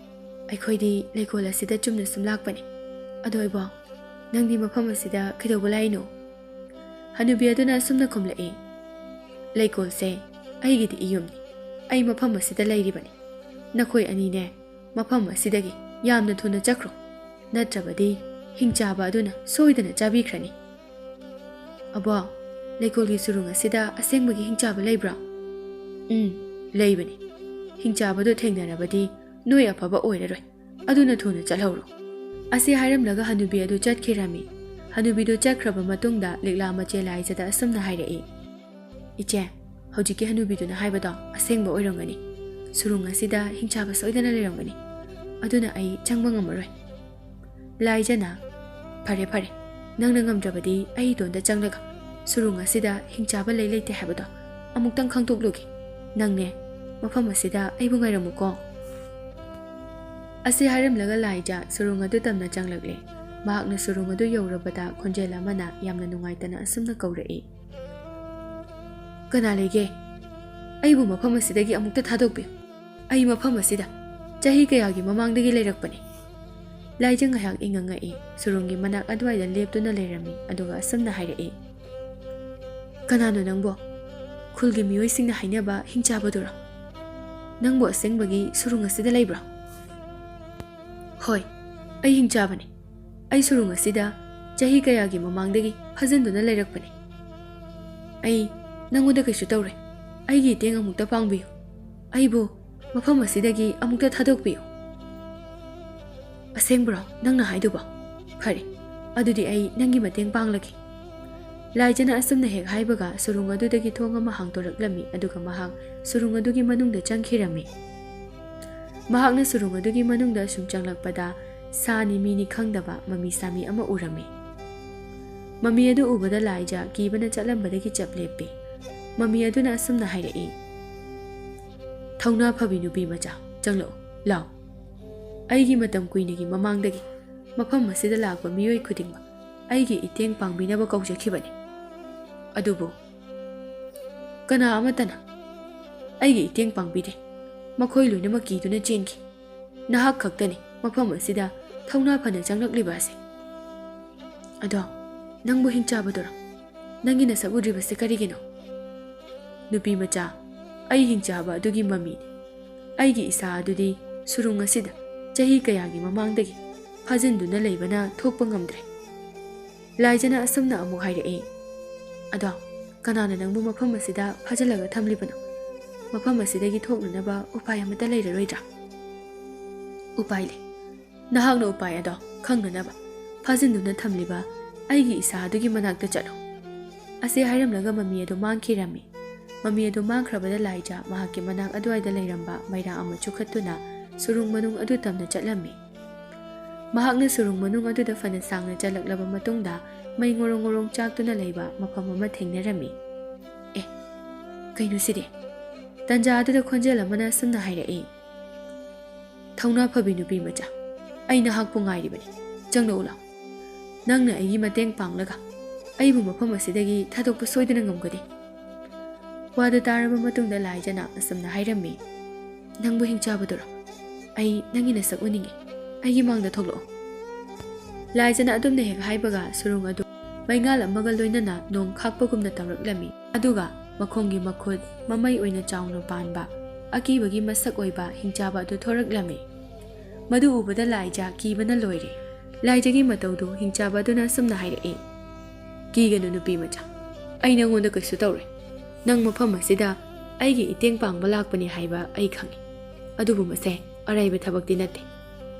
"ꯑꯩꯈꯣꯏꯗꯤ ꯂꯩꯀꯣꯜ ꯑꯁꯤꯗ ꯆꯨꯝꯅ ꯁꯨꯝ ꯂꯥꯛꯄꯅꯤ꯫ ꯑꯗꯣ ꯏꯕꯣ, ꯅꯪꯗꯤ ꯃꯐꯝ ꯑꯁꯤꯗ ꯀꯩꯗꯧꯕ ꯂꯥꯛꯏꯅꯣ?" ꯍꯅꯨꯕꯤ ꯑꯗꯨꯅ ꯑꯁꯨꯝꯅ ꯈꯨꯝꯂꯛꯏ, "ꯂꯩꯀꯣꯜꯁꯦ ꯑꯩꯒꯤꯗꯤ ꯏꯌꯨꯝꯅꯤ꯫ ꯑꯩ ꯃꯐꯝ ꯑꯁꯤꯗ ꯂꯩꯔꯤꯕꯅꯤ꯫ ꯅꯈꯣꯏ ꯑꯅꯤꯅꯦ, ꯃꯐꯝ ꯑꯁꯤꯗꯒꯤ ꯌꯥꯝꯅ ꯊꯨꯅ ꯆꯠꯈ꯭ꯔꯣ, ꯅꯠꯇ꯭ꯔꯕꯗꯤ ꯍꯤꯡꯆꯥꯕ ꯑꯗꯨꯅ ꯁꯣꯏꯗꯅ ꯆꯥꯕꯤꯈ꯭ꯔꯅꯤ꯫" "ꯑꯕꯣ, ꯂꯩꯀꯣꯜꯒꯤ ꯁꯨꯔꯨꯡ ꯑꯁꯤꯗ ꯑꯁꯦꯡꯕꯒꯤ ꯍꯤꯡꯆꯥꯕ ꯂꯩꯕ꯭ꯔꯣ?" "ꯎꯝ, ꯂꯩꯕꯅꯤ꯫ ꯍꯤꯡꯆꯥꯕꯗꯨ ꯊꯦꯡꯅꯔꯕꯗꯤ ꯅꯣꯏ ꯑꯐꯕ ꯑꯣꯏꯔꯔꯣꯏ꯫ ꯑꯗꯨꯅ ꯊꯨꯅ ꯆꯠꯍꯧꯔꯣ꯫" ꯑꯁꯤ ꯍꯥꯏꯔꯝꯂꯒ ꯍꯅꯨꯕꯤ ꯑꯗꯨ ꯆꯠꯈꯤꯔꯝꯃꯤ꯫ ꯍꯅꯨꯕꯤꯗꯨ ꯆꯠꯈ꯭ꯔꯕ ꯃꯇꯨꯡꯗ ꯂꯤꯛꯂꯥ ꯃꯆꯦ ꯂꯥꯏꯖꯗ ꯑꯁꯨꯝꯅ ꯍꯥꯏꯔꯛꯏ, "ꯏꯆꯦ, ꯍꯧꯖꯤꯛꯀꯤ ꯍꯅꯨꯕꯤꯗꯨꯅ ꯍꯥꯏꯕꯗꯣ ꯑꯁꯦꯡꯕ ꯑꯣꯏꯔꯝꯒꯅꯤ꯫ ꯁꯨꯔꯨꯡ ꯑꯁꯤꯗ ꯍꯤꯡꯆꯥꯕ ꯁꯣꯏꯗꯅ ꯂꯩꯔꯝꯒꯅꯤ꯫ ꯑꯗꯨꯅ ꯑꯩ ꯆꯪꯕ ꯉꯝꯃꯔꯣꯏ꯫" ꯂꯥꯏꯖꯅ, "ꯐꯔꯦ, ꯐꯔꯦ, ꯅꯪꯅ ꯉꯝꯗ꯭ꯔꯕꯗꯤ ꯑꯩ ꯏꯇꯣꯟꯗ ꯆꯪꯂꯒ ꯁꯨꯔꯨꯡ ꯑꯁꯤꯗ ꯍꯤꯡꯆꯥꯕ ꯂꯩ ꯂꯩꯇꯦ ꯍꯥꯏꯕꯗꯣ ꯑꯃꯨꯛꯇꯪ ꯈꯪꯗꯣꯛꯂꯨꯒꯦ꯫ ꯅꯪꯅꯦ, ꯃꯐꯝ ꯑꯁꯤꯗ ꯑꯩꯕꯨ ꯉꯥꯏꯔꯝꯃꯨꯀꯣ꯫" ꯑꯁꯤ ꯍꯥꯏꯔꯝꯂꯒ ꯂꯥꯏꯖꯥ ꯁꯨꯔꯨꯡ ꯑꯗꯨ ꯇꯝꯅ ꯆꯪꯂꯛꯂꯦ꯫ ꯃꯍꯥꯛꯅ ꯁꯨꯔꯨꯡ ꯑꯗꯨ ꯌꯧꯔꯕꯗ ꯈꯣꯟꯖꯦꯜ ꯑꯃꯅ ꯌꯥꯝꯅ ꯅꯨꯡꯉꯥꯏꯇꯅ ꯑꯁꯨꯝꯅ ꯀꯧꯔꯛꯏ, "ꯀꯅꯥ ꯂꯩꯒꯦ? ꯑꯩꯕꯨ ꯃꯐꯝ ꯑꯁꯤꯗꯒꯤ ꯑꯃꯨꯛꯇ ꯊꯥꯗꯣꯛꯄꯤꯌꯨ꯫ ꯑꯩ ꯃꯐꯝ ꯑꯁꯤꯗ ꯆꯍꯤ ꯀꯌꯥꯒꯤ ꯃꯃꯥꯡꯗꯒꯤ ꯂꯩꯔꯛꯄꯅꯤ꯫" ꯂꯥꯏꯖꯥ ꯉꯥꯏꯍꯥꯛ ꯏꯪꯉ ꯉꯛꯏ꯫ ꯁꯨꯔꯨꯡꯒꯤ ꯃꯅꯥꯛ ꯑꯗꯨꯋꯥꯏꯗ ꯂꯦꯞꯇꯨꯅ ꯂꯩꯔꯝꯃꯤ, ꯑꯗꯨꯒ ꯑꯁꯨꯝꯅ ꯍꯥꯏꯔꯛꯏ, "ꯀꯅꯥꯅꯣ ꯅꯪꯕꯣ? ꯈꯨꯜꯒꯤ ꯃꯤꯑꯣꯏꯁꯤꯡꯅ ꯍꯥꯏꯅꯕ ꯍꯤꯡꯆꯥꯕꯗꯨꯔꯣ? ꯅꯪꯕꯨ ꯑꯁꯦꯡꯕꯒꯤ ꯁꯨꯔꯨꯡ ꯑꯁꯤꯗ ꯂꯩꯕ꯭ꯔꯣ?" "ꯍꯣꯏ, ꯑꯩ ꯍꯤꯡꯆꯥꯕꯅꯤ꯫ ꯑꯩ ꯁꯨꯔꯨꯡ ꯑꯁꯤꯗ ꯆꯍꯤ ꯀꯌꯥꯒꯤ ꯃꯃꯥꯡꯗꯒꯤ ꯐꯥꯖꯤꯟꯗꯨꯅ ꯂꯩꯔꯛꯄꯅꯤ꯫ ꯑꯩ ꯅꯪꯉꯣꯟꯗ ꯀꯩꯁꯨ ꯇꯧꯔꯣꯏ꯫ ꯑꯩꯒꯤ ꯏꯇꯦꯡ ꯑꯃꯨꯛꯇ ꯄꯥꯡꯕꯤꯌꯨ꯫ ꯑꯩꯕꯨ ꯃꯐꯝ ꯑꯁꯤꯗꯒꯤ ꯑꯃꯨꯛꯇ ꯊꯥꯗꯣꯛꯄꯤꯌꯨ꯫" "ꯑꯁꯦꯡꯕ꯭ꯔꯣ ꯅꯪꯅ ꯍꯥꯏꯗꯨꯕꯣ? ꯐꯔꯦ, ꯑꯗꯨꯗꯤ ꯑꯩ ꯅꯪꯒꯤ ꯃꯇꯦꯡ ꯄꯥꯡꯂꯒꯦ꯫" ꯂꯥꯏꯖꯥꯅ ꯑꯁꯨꯝꯅ ꯍꯦꯛ ꯍꯥꯏꯕꯒ ꯁꯨꯔꯨꯡ ꯑꯗꯨꯗꯒꯤ ꯊꯣꯡ ꯑꯃ ꯍꯥꯡꯗꯣꯔꯛꯂꯝꯃꯤ, ꯑꯗꯨꯒ ꯃꯍꯥꯛ ꯁꯨꯔꯨꯡ ꯑꯗꯨꯒꯤ ꯃꯅꯨꯡꯗ ꯆꯪꯈꯤꯔꯝꯃꯤ꯫ ꯃꯍꯥꯛꯅ ꯁꯨꯔꯨꯡ ꯑꯗꯨꯒꯤ ꯃꯅꯨꯡꯗ ꯁꯨꯝ ꯆꯪꯂꯛꯄꯗ ꯁꯥꯅꯤ ꯃꯤꯅꯤ ꯈꯪꯗꯕ ꯃꯃꯤ ꯁꯥꯃꯤ ꯑꯃ ꯎꯔꯝꯃꯤ꯫ ꯃꯃꯤ ꯑꯗꯨ ꯎꯕꯗ ꯂꯥꯏꯖꯥ ꯀꯤꯕꯅ ꯆꯠꯂꯝꯕꯗꯒꯤ ꯆꯞ ꯂꯦꯞꯄꯤ꯫ ꯃꯃꯤ ꯑꯗꯨꯅ ꯑꯁꯨꯝꯅ ꯍꯥꯏꯔꯛꯏ, "ꯊꯧꯅꯥ ꯐꯕꯤ ꯅꯨꯄꯤ ꯃꯆꯥ, ꯆꯪꯂꯛꯎ, ꯂꯥꯎ꯫ ꯑꯩꯒꯤ ꯃꯇꯝ ꯀꯨꯏꯅꯒꯤ ꯃꯃꯥꯡꯗꯒꯤ ꯃꯐꯝ ꯑꯁꯤꯗ ꯂꯥꯛꯄ ꯃꯤꯑꯣꯏ ꯈꯨꯗꯤꯡꯃꯛ ꯑꯩꯒꯤ ꯏꯇꯦꯡ ꯄꯥꯡꯕꯤꯅꯕ ꯀꯧꯖꯈꯤꯕꯅꯤ꯫ ꯑꯗꯨꯕꯨ ꯀꯅꯥ ꯑꯃꯠꯇꯅ ꯑꯩꯒꯤ ꯏꯇꯦꯡ ꯄꯥꯡꯕꯤꯗꯦ꯫ ꯃꯈꯣꯏ ꯂꯣꯏꯅꯃꯛ ꯀꯤꯗꯨꯅ ꯆꯦꯟꯈꯤ꯫ ꯅꯍꯥꯛ ꯈꯛꯇꯅꯤ ꯃꯐꯝ ꯑꯁꯤꯗ ꯊꯧꯅꯥ ꯐꯅ ꯆꯪꯂꯛꯂꯤꯕ ꯑꯁꯤ꯫ ꯑꯗꯣ, ꯅꯪꯕꯨ ꯍꯤꯡꯆꯥꯕꯗꯨꯔꯣ? ꯅꯪꯒꯤ ꯅꯁꯛ ꯎꯗ꯭ꯔꯤꯕꯁꯤ ꯀꯔꯤꯒꯤꯅꯣ?" "ꯅꯨꯄꯤ ꯃꯆꯥ, ꯑꯩ ꯍꯤꯡꯆꯥꯕ ꯑꯗꯨꯒꯤ ꯃꯃꯤꯅꯤ꯫ ꯑꯩꯒꯤ ꯏꯁꯥ ꯑꯗꯨꯗꯤ ꯁꯨꯔꯨꯡ ꯑꯁꯤꯗ ꯆꯍꯤ ꯀꯌꯥꯒꯤ ꯃꯃꯥꯡꯗꯒꯤ ꯐꯥꯖꯤꯟꯗꯨꯅ ꯂꯩꯕꯅ ꯊꯣꯛꯄ ꯉꯝꯗ꯭ꯔꯦ꯫" ꯂꯥꯏꯖꯥꯅ ꯑꯁꯨꯝꯅ ꯑꯃꯨꯛ ꯍꯥꯏꯔꯛꯏ, "ꯑꯗꯣ, ꯀꯅꯥꯅ ꯅꯪꯕꯨ ꯃꯐꯝ ꯑꯁꯤꯗ ꯐꯥꯖꯤꯜꯂꯒ ꯊꯝꯂꯤꯕꯅꯣ? ꯃꯐꯝ ꯑꯁꯤꯗꯒꯤ ꯊꯣꯛꯅꯅꯕ ꯎꯄꯥꯏ ꯑꯃꯠꯇ ꯂꯩꯔꯔꯣꯏꯗ꯭ꯔꯥ?" "ꯎꯄꯥꯏ ꯂꯩ꯫ ꯅꯍꯥꯛꯅ ꯎꯄꯥꯏ ꯑꯗꯣ ꯈꯪꯅꯅꯕ ꯐꯥꯖꯤꯟꯗꯨꯅ ꯊꯝꯂꯤꯕ ꯑꯩꯒꯤ ꯏꯁꯥ ꯑꯗꯨꯒꯤ ꯃꯅꯥꯛꯇ ꯆꯠꯂꯨ꯫" ꯑꯁꯤ ꯍꯥꯏꯔꯝꯂꯒ ꯃꯃꯤ ꯑꯗꯨ ꯃꯥꯡꯈꯤꯔꯝꯃꯤ꯫ ꯃꯃꯤ ꯑꯗꯨ ꯃꯥꯡꯈ꯭ꯔꯕꯗ ꯂꯥꯏꯖꯥ ꯃꯍꯥꯛꯀꯤ ꯃꯅꯥꯛ ꯑꯗꯨꯋꯥꯏꯗ ꯂꯩꯔꯝꯕ ꯃꯩꯔꯥ ꯑꯃ ꯆꯨꯈꯠꯇꯨꯅ ꯁꯨꯔꯨꯡ ꯃꯅꯨꯡ ꯑꯗꯨ ꯇꯝꯅ ꯆꯠꯂꯝꯃꯤ꯫ ꯃꯍꯥꯛꯅ ꯁꯨꯔꯨꯡ ꯃꯅꯨꯡ ꯑꯗꯨꯗ ꯐꯅ ꯁꯥꯡꯅ ꯆꯠꯂꯛꯂꯕ ꯃꯇꯨꯡꯗ ꯃꯩ ꯉꯣꯔꯣꯡ ꯉꯣꯔꯣꯡ ꯆꯥꯛꯇꯨꯅ ꯂꯩꯕ ꯃꯐꯝ ꯑꯃ ꯊꯦꯡꯅꯔꯝꯃꯤ꯫ "ꯑꯦ, ꯀꯩꯅꯣ ꯁꯤꯗꯤ?" ꯇꯟꯖꯥ ꯑꯗꯨꯗ ꯈꯣꯟꯖꯦꯜ ꯑꯃꯅ ꯑꯁꯨꯝꯅ ꯍꯥꯏꯔꯛꯏ, ꯊꯧꯅꯥ ꯐꯕꯤ ꯅꯨꯄꯤ ꯃꯆꯥ, ꯑꯩ ꯅꯍꯥꯛꯄꯨ ꯉꯥꯏꯔꯤꯕꯅꯤ꯫ ꯆꯪꯂꯛꯎ ꯂꯥꯎ꯫ ꯅꯪꯅ ꯑꯩꯒꯤ ꯃꯇꯦꯡ ꯄꯥꯡꯂꯒ ꯑꯩꯕꯨ ꯃꯐꯝ ꯑꯁꯤꯗꯒꯤ ꯊꯥꯗꯣꯛꯄ ꯁꯣꯏꯗꯅ ꯉꯝꯒꯅꯤ꯫ ꯋꯥꯗꯨ ꯇꯥꯔꯕ ꯃꯇꯨꯡꯗ ꯂꯥꯏꯖꯅ ꯑꯁꯨꯝꯅ ꯍꯥꯏꯔꯝꯃꯤ, "ꯅꯪꯕꯨ ꯍꯤꯡꯆꯥꯕꯗꯨꯔꯣ? ꯑꯩ ꯅꯪꯒꯤ ꯅꯁꯛ ꯎꯅꯤꯡꯉꯤ꯫ ꯑꯩꯒꯤ ꯃꯥꯡꯗ ꯊꯣꯛꯂꯛꯑꯣ꯫" ꯂꯥꯏꯖꯅ ꯑꯗꯨꯝꯅ ꯍꯦꯛ ꯍꯥꯏꯕꯒ ꯁꯨꯔꯨꯡ ꯑꯗꯨ ꯃꯩꯉꯥꯜ ꯑꯃꯒ ꯂꯣꯏꯅꯅ ꯅꯣꯡ ꯈꯥꯛꯄꯒꯨꯝꯅ ꯇꯧꯔꯛꯂꯝꯃꯤ꯫ ꯑꯗꯨꯒ ꯃꯈꯣꯡꯒꯤ ꯃꯈꯨꯠ ꯃꯃꯩ ꯑꯣꯏꯅ ꯆꯥꯎꯅ ꯄꯥꯟꯕ, ꯑꯀꯤꯕꯒꯤ ꯃꯁꯛ ꯑꯣꯏꯕ ꯍꯤꯡꯆꯥꯕ ꯑꯗꯨ ꯊꯣꯔꯛꯂꯝꯃꯤ꯫ ꯃꯗꯨ ꯎꯕꯗ ꯂꯥꯏꯖ ꯀꯤꯕꯅ ꯂꯣꯏꯔꯦ꯫ ꯂꯥꯏꯖꯒꯤ ꯃꯇꯧꯗꯨ ꯍꯤꯡꯆꯥꯕ ꯑꯗꯨꯅ ꯑꯁꯨꯝꯅ ꯍꯥꯏꯔꯛꯏ, "ꯀꯤꯒꯅꯨ ꯅꯨꯄꯤ ꯃꯆꯥ, ꯑꯩ ꯅꯉꯣꯟꯗ ꯀꯩꯁꯨ ꯇꯧꯔꯣꯏ꯫ ꯅꯪ ꯃꯐꯝ ꯑꯁꯤꯗ ꯑꯩꯒꯤ ꯏꯇꯦꯡ ꯄꯥꯡꯕ ꯂꯥꯛꯄꯅꯤ ꯍꯥꯏꯕ ꯑꯩ ꯈꯪꯏ꯫ ꯑꯗꯨꯕꯨ ꯃꯁꯦ ꯑꯔꯥꯏꯕ ꯊꯕꯛꯇꯤ ꯅꯠꯇꯦ꯫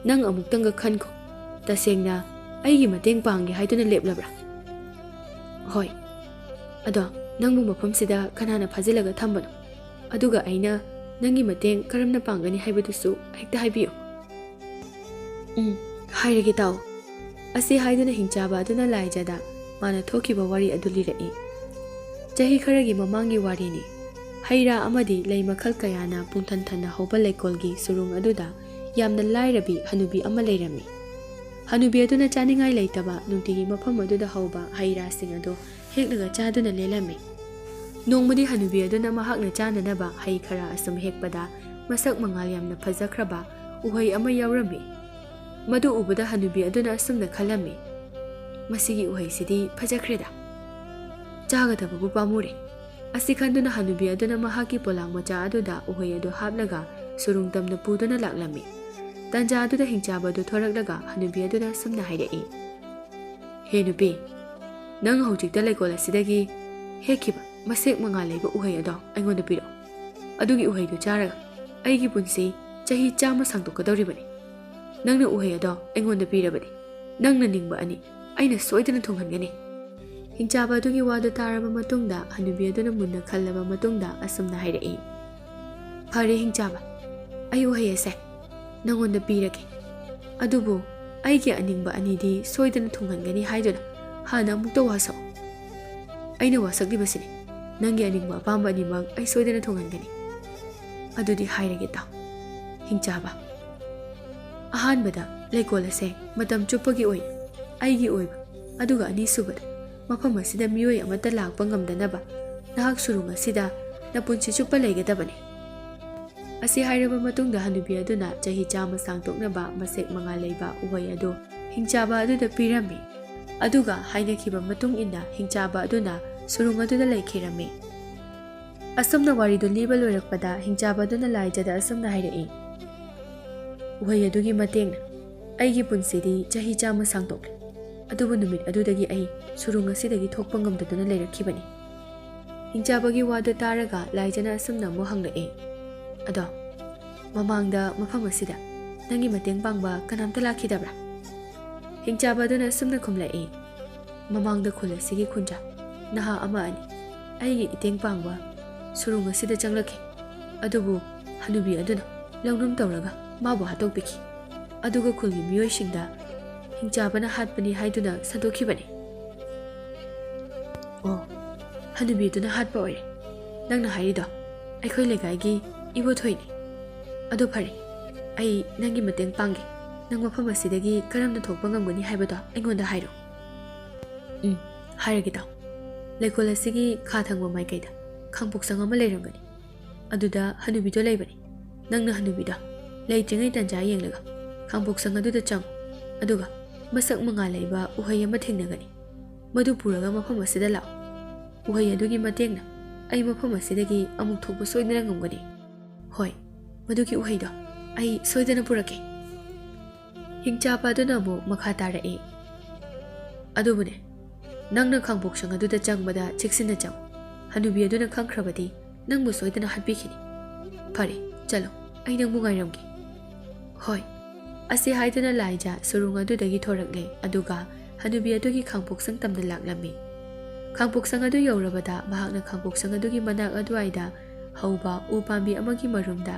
ꯅꯪ ꯑꯃꯨꯛꯇꯪꯒ ꯈꯟꯈꯣ꯫ ꯇꯁꯦꯡꯅ ꯑꯩꯒꯤ ꯃꯇꯦꯡ ꯄꯥꯡꯒꯦ ꯍꯥꯏꯗꯨꯅ ꯂꯦꯞꯂꯕ꯭ꯔꯥ?" "ꯍꯣꯏ꯫ ꯑꯗꯣ ꯅꯪꯕꯨ ꯃꯐꯝꯁꯤꯗ ꯀꯅꯥꯅ ꯐꯥꯖꯤꯜꯂꯒ ꯊꯝꯕꯅꯣ? ꯑꯗꯨꯒ ꯑꯩꯅ ꯅꯪꯒꯤ ꯃꯇꯦꯡ ꯀꯔꯝꯅ ꯄꯥꯡꯒꯅꯤ ꯍꯥꯏꯕꯗꯨꯁꯨ ꯍꯦꯛꯇ ꯍꯥꯏꯕꯤꯌꯨ꯫" "ꯎꯝ, ꯍꯥꯏꯔꯒꯦ ꯇꯥꯎ꯫" ꯑꯁꯤ ꯍꯥꯏꯗꯨꯅ ꯍꯤꯡꯆꯥꯕ ꯑꯗꯨꯅ ꯂꯥꯏꯖꯗ ꯃꯥꯅ ꯊꯣꯛꯈꯤꯕ ꯋꯥꯔꯤ ꯑꯗꯨ ꯂꯤꯔꯛꯏ꯫ ꯆꯍꯤ ꯈꯔꯒꯤ ꯃꯃꯥꯡꯒꯤ ꯋꯥꯔꯤꯅꯤ꯫ ꯍꯩ ꯔꯥ ꯑꯃꯗꯤ ꯂꯩ ꯃꯈꯜ ꯀꯌꯥꯅ ꯄꯨꯡꯊꯟ ꯊꯟꯅ ꯍꯧꯕ ꯂꯩꯀꯣꯜꯒꯤ ꯁꯨꯔꯨꯡ ꯑꯗꯨꯗ ꯌꯥꯝꯅ ꯂꯥꯏꯔꯕꯤ ꯍꯅꯨꯕꯤ ꯑꯃ ꯂꯩꯔꯝꯃꯤ꯫ ꯍꯅꯨꯕꯤ ꯑꯗꯨꯅ ꯆꯥꯅꯤꯡꯉꯥꯏ ꯂꯩꯇꯕ ꯅꯨꯡꯇꯤꯒꯤ ꯃꯐꯝ ꯑꯗꯨꯗ ꯍꯧꯕ ꯍꯩ ꯔꯥꯁꯤꯡ ꯑꯗꯨ ꯍꯦꯛꯂꯒ ꯆꯥꯗꯨꯅ ꯂꯦꯜꯂꯝꯃꯤ꯫ ꯅꯣꯡꯃꯗꯤ ꯍꯅꯨꯕꯤ ꯑꯗꯨꯅ ꯃꯍꯥꯛꯅ ꯆꯥꯅꯅꯕ ꯍꯩ ꯈꯔ ꯑꯁꯨꯝ ꯍꯦꯛꯄꯗ, ꯃꯁꯛ ꯃꯉꯥꯜ ꯌꯥꯝꯅ ꯐꯖꯈ꯭ꯔꯕ ꯎꯍꯩ ꯑꯃ ꯌꯥꯎꯔꯝꯃꯤ꯫ ꯃꯗꯨ ꯎꯕꯗ ꯍꯅꯨꯕꯤ ꯑꯗꯨꯅ ꯑꯁꯨꯝꯅ ꯈꯜꯂꯝꯃꯤ, "ꯃꯁꯤꯒꯤ ꯎꯍꯩꯁꯤꯗꯤ ꯐꯖꯈ꯭ꯔꯦꯗ꯫ ꯆꯥꯒꯗꯕꯕꯨ ꯄꯥꯝꯃꯨꯔꯦ꯫" ꯑꯁꯤ ꯈꯟꯗꯨꯅ ꯍꯅꯨꯕꯤ ꯑꯗꯨꯅ ꯃꯍꯥꯛꯀꯤ ꯄꯣꯂꯥꯡ ꯃꯆꯥ ꯑꯗꯨꯗ ꯎꯍꯩ ꯑꯗꯨ ꯍꯥꯞꯂꯒ ꯁꯨꯔꯨꯡ ꯇꯝꯅ ꯄꯨꯗꯨꯅ ꯂꯥꯛꯂꯝꯃꯤ꯫ ꯇꯥꯟꯖꯥ ꯑꯗꯨꯗ ꯍꯤꯡꯆꯥꯕ ꯑꯗꯨ ꯊꯣꯔꯛꯂꯒ ꯍꯅꯨꯕꯤ ꯑꯗꯨꯗ ꯑꯁꯨꯝꯅ ꯍꯥꯏꯔꯛꯏ, "ꯍꯦ ꯅꯨꯄꯤ, ꯅꯪ ꯍꯧꯖꯤꯛꯇ ꯂꯩꯀꯣꯜ ꯑꯁꯤꯗꯒꯤ ꯍꯦꯛꯈꯤꯕ ꯃꯁꯦꯛ ꯃꯉꯥ ꯂꯩꯕ ꯎꯍꯩ ꯑꯗꯣ ꯑꯩꯉꯣꯟꯗ ꯄꯤꯔꯛꯎ꯫ ꯑꯗꯨꯒꯤ ꯎꯍꯩꯗꯨ ꯆꯥꯔꯒ ꯑꯩꯒꯤ ꯄꯨꯟꯁꯤ ꯆꯍꯤ ꯆꯥꯝꯃ ꯁꯥꯡꯗꯣꯛꯀꯗꯧꯔꯤꯕꯅꯤ꯫ ꯅꯪꯅ ꯎꯍꯩ ꯑꯗꯣ ꯑꯩꯉꯣꯟꯗ ꯄꯤꯔꯕꯗꯤ, ꯅꯪꯅ ꯅꯤꯡꯕ ꯑꯅꯤ ꯑꯩꯅ ꯁꯣꯏꯗꯅ ꯊꯨꯡꯍꯟꯒꯅꯤ꯫" ꯍꯤꯡꯆꯥꯕ ꯑꯗꯨꯒꯤ ꯋꯥꯗꯨ ꯇꯥꯔꯕ ꯃꯇꯨꯡꯗ ꯍꯅꯨꯕꯤ ꯑꯗꯨꯅ ꯃꯨꯟꯅ ꯈꯜꯂꯕ ꯃꯇꯨꯡꯗ ꯑꯁꯨꯝꯅ ꯍꯥꯏꯔꯛꯏ, "ꯐꯔꯦ ꯍꯤꯡꯆꯥꯕ, ꯑꯩ ꯎꯍꯩ ꯑꯁꯦ ꯅꯪꯉꯣꯟꯗ ꯄꯤꯔꯒꯦ꯫ ꯑꯗꯨꯕꯨ ꯑꯩꯒꯤ ꯑꯅꯤꯡꯕ ꯑꯅꯤꯗꯤ ꯁꯣꯏꯗꯅ ꯊꯨꯡꯍꯟꯒꯅꯤ ꯍꯥꯏꯗꯨꯅ ꯍꯥꯟꯅ ꯑꯃꯨꯛꯇ ꯋꯥꯁꯛꯑꯣ꯫" "ꯑꯩꯅ ꯋꯥꯁꯛꯂꯤꯕꯁꯤꯅꯤ, ꯅꯪꯒꯤ ꯑꯅꯤꯡꯕ ꯑꯄꯥꯝꯕ ꯑꯅꯤꯃꯛ ꯑꯩ ꯁꯣꯏꯗꯅ ꯊꯨꯡꯍꯟꯒꯅꯤ꯫" "ꯑꯗꯨꯗꯤ ꯍꯥꯏꯔꯒꯦ ꯇꯥꯎ ꯍꯤꯡꯆꯥꯕ, ꯑꯍꯥꯟꯕꯗ, ꯂꯩꯀꯣꯜ ꯑꯁꯦ ꯃꯇꯝ ꯆꯨꯞꯄꯒꯤ ꯑꯣꯏꯅ ꯑꯩꯒꯤ ꯑꯣꯏꯕ, ꯑꯗꯨꯒ ꯑꯅꯤꯁꯨꯕꯗ, ꯃꯐꯝ ꯑꯁꯤꯗ ꯃꯤꯑꯣꯏ ꯑꯃꯠꯇ ꯂꯥꯛꯄ ꯉꯝꯗꯅꯕ ꯅꯍꯥꯛ ꯁꯨꯔꯨꯡ ꯑꯁꯤꯗ ꯅꯄꯨꯟꯁꯤ ꯆꯨꯞꯄ ꯂꯩꯒꯗꯕꯅꯤ꯫ ꯑꯁꯤ ꯍꯥꯏꯔꯕ ꯃꯇꯨꯡꯗ ꯍꯅꯨꯕꯤ ꯑꯗꯨꯅ ꯆꯍꯤ ꯆꯥꯝꯃ ꯁꯥꯡꯗꯣꯛꯅꯕ ꯃꯁꯦꯛ ꯃꯉꯥ ꯂꯩꯕ ꯎꯍꯩ ꯑꯗꯨ ꯍꯤꯡꯆꯥꯕ ꯑꯗꯨꯗ ꯄꯤꯔꯝꯃꯤ꯫ ꯑꯗꯨꯒ ꯍꯥꯏꯅꯈꯤꯕ ꯃꯇꯨꯡ ꯏꯟꯅ ꯍꯤꯡꯆꯥꯕ ꯑꯗꯨꯅ ꯁꯨꯔꯨꯡ ꯑꯗꯨꯗ ꯂꯩꯈꯤꯔꯝꯃꯤ꯫ ꯑꯁꯨꯝꯅ ꯋꯥꯔꯤꯗꯨ ꯂꯤꯕ ꯂꯣꯏꯔꯛꯄꯗ ꯍꯤꯡꯆꯥꯕ ꯑꯗꯨꯅ ꯂꯥꯏꯖꯗ ꯑꯁꯨꯝꯅ ꯍꯥꯏꯔꯛꯏ, "ꯎꯍꯩ ꯑꯗꯨꯒꯤ ꯃꯇꯦꯡꯅ ꯑꯩꯒꯤ ꯄꯨꯟꯁꯤꯗꯤ ꯆꯍꯤ ꯆꯥꯝꯃ ꯁꯥꯡꯗꯣꯛꯂꯦ, ꯑꯗꯨꯕꯨ ꯅꯨꯃꯤꯠ ꯑꯗꯨꯗꯒꯤ ꯑꯩ ꯁꯨꯔꯨꯡ ꯑꯁꯤꯗꯒꯤ ꯊꯣꯛꯄ ꯉꯝꯗꯗꯨꯅ ꯂꯩꯔꯛꯈꯤꯕꯅꯤ꯫" ꯍꯤꯡꯆꯥꯕꯒꯤ ꯋꯥꯗꯨ ꯇꯥꯔꯒ ꯂꯥꯏꯖꯅ ꯑꯁꯨꯝꯅ ꯑꯃꯨꯛ ꯍꯪꯂꯛꯏ, "ꯑꯗꯣ, ꯃꯃꯥꯡꯗ ꯃꯐꯝ ꯑꯁꯤꯗ ꯅꯪꯒꯤ ꯃꯇꯦꯡ ꯄꯥꯡꯕ ꯀꯅꯥꯝꯇ ꯂꯥꯛꯈꯤꯗꯕ꯭ꯔꯥ?" ꯍꯤꯡꯆꯥꯕ ꯑꯗꯨꯅ ꯑꯁꯨꯝꯅ ꯈꯨꯝꯂꯛꯏ, "ꯃꯃꯥꯡꯗ ꯈꯨꯜ ꯑꯁꯤꯒꯤ ꯈꯨꯟꯖꯥ ꯅꯍꯥ ꯑꯃ ꯑꯅꯤ ꯑꯩꯒꯤ ꯏꯇꯦꯡ ꯄꯥꯡꯕ ꯁꯨꯔꯨꯡ ꯑꯁꯤꯗ ꯆꯪꯂꯛꯈꯤ꯫ ꯑꯗꯨꯕꯨ ꯍꯅꯨꯕꯤ ꯑꯗꯨꯅ ꯂꯧꯅꯝ ꯇꯧꯔꯒ ꯃꯥꯕꯨ ꯍꯥꯠꯇꯣꯛꯄꯤꯈꯤ꯫ ꯑꯗꯨꯒ ꯈꯨꯜꯒꯤ ꯃꯤꯑꯣꯏꯁꯤꯡꯗ ꯍꯤꯡꯆꯥꯕꯅ ꯍꯥꯠꯄꯅꯤ ꯍꯥꯏꯗꯨꯅ ꯁꯟꯗꯣꯛꯈꯤꯕꯅꯤ꯫" "ꯑꯣ, ꯍꯅꯨꯕꯤ ꯑꯗꯨꯅ ꯍꯥꯠꯄ ꯑꯣꯏꯔꯦ꯫ ꯅꯪꯅ ꯍꯥꯏꯔꯤꯗꯣ ꯑꯩꯈꯣꯏ ꯂꯩꯀꯥꯏꯒꯤ ꯏꯕꯣꯊꯣꯏꯅꯤ꯫ ꯑꯗꯨ ꯐꯔꯦ, ꯑꯩ ꯅꯪꯒꯤ ꯃꯇꯦꯡ ꯄꯥꯡꯒꯦ꯫ ꯅꯪ ꯃꯐꯝ ꯑꯁꯤꯗꯒꯤ ꯀꯔꯝꯅ ꯊꯣꯛꯄ ꯉꯝꯒꯅꯤ ꯍꯥꯏꯕꯗꯣ ꯑꯩꯉꯣꯟꯗ ꯍꯥꯏꯔꯣ꯫" "ꯎꯝ, ꯍꯥꯏꯔꯒꯦ ꯇꯥꯎ꯫ ꯂꯩꯀꯣꯜ ꯑꯁꯤꯒꯤ ꯈꯥ ꯊꯪꯕ ꯃꯥꯏꯀꯩꯗ ꯈꯥꯡꯄꯣꯛꯁꯪ ꯑꯃ ꯂꯩꯔꯝꯒꯅꯤ꯫ ꯑꯗꯨꯗ ꯍꯅꯨꯕꯤꯗꯣ ꯂꯩꯕꯅꯤ꯫ ꯅꯪꯅ ꯍꯅꯨꯕꯤꯗꯣ ꯂꯩꯇ꯭ꯔꯤꯉꯩ ꯇꯟꯖꯥ ꯌꯦꯡꯂꯒ ꯈꯥꯡꯄꯣꯛꯁꯪ ꯑꯗꯨꯗ ꯆꯪꯉꯨ꯫ ꯑꯗꯨꯒ ꯃꯁꯛ ꯃꯉꯥꯜ ꯂꯩꯕ ꯎꯍꯩ ꯑꯃ ꯊꯦꯡꯅꯒꯅꯤ꯫ ꯃꯗꯨ ꯄꯨꯔꯒ ꯃꯐꯝ ꯑꯁꯤꯗ ꯂꯥꯛꯎ꯫ ꯎꯍꯩ ꯑꯗꯨꯒꯤ ꯃꯇꯦꯡꯅ ꯑꯩ ꯃꯐꯝ ꯑꯁꯤꯗꯒꯤ ꯑꯃꯨꯛ ꯊꯣꯛꯄ ꯁꯣꯏꯗꯅ ꯉꯝꯒꯅꯤ꯫" "ꯍꯣꯏ, ꯃꯗꯨꯒꯤ ꯎꯍꯩꯗꯣ ꯑꯩ ꯁꯣꯏꯗꯅ ꯄꯨꯔꯛꯀꯦ꯫" ꯍꯤꯡꯆꯥꯕ ꯑꯗꯨꯅ ꯑꯃꯨꯛ ꯃꯈꯥ ꯇꯥꯔꯛꯏ, "ꯑꯗꯨꯕꯨꯅꯦ, ꯅꯪꯅ ꯈꯥꯡꯄꯣꯛꯁꯪ ꯑꯗꯨꯗ ꯆꯪꯕꯗ ꯆꯦꯛꯁꯤꯟꯅ ꯆꯪꯉꯨ꯫ ꯍꯅꯨꯕꯤ ꯑꯗꯨꯅ ꯈꯪꯈ꯭ꯔꯕꯗꯤ ꯅꯪꯕꯨ ꯁꯣꯏꯗꯅ ꯍꯥꯠꯄꯤꯈꯤꯅꯤ꯫ ꯐꯔꯦ, ꯆꯠꯂꯣ, ꯑꯩ ꯅꯪꯕꯨ ꯉꯥꯏꯔꯝꯒꯦ꯫" "ꯍꯣꯏ꯫" ꯑꯁꯤ ꯍꯥꯏꯗꯨꯅ ꯂꯥꯏꯖꯥ ꯁꯨꯔꯨꯡ ꯑꯗꯨꯗꯒꯤ ꯊꯣꯔꯛꯂꯦ, ꯑꯗꯨꯒ ꯍꯅꯨꯕꯤ ꯑꯗꯨꯒꯤ ꯈꯥꯡꯄꯣꯛꯁꯪ ꯇꯝꯅ ꯂꯥꯛꯂꯝꯃꯤ꯫ ꯈꯥꯡꯄꯣꯛꯁꯪ ꯑꯗꯨ ꯌꯧꯔꯕꯗ ꯃꯍꯥꯛꯅ ꯈꯥꯡꯄꯣꯛꯁꯪ ꯑꯗꯨꯒꯤ ꯃꯅꯥꯛ ꯑꯗꯨꯋꯥꯏꯗ ꯍꯧꯕ ꯎ ꯄꯥꯝꯕꯤ ꯑꯃꯒꯤ ꯃꯔꯨꯝꯗ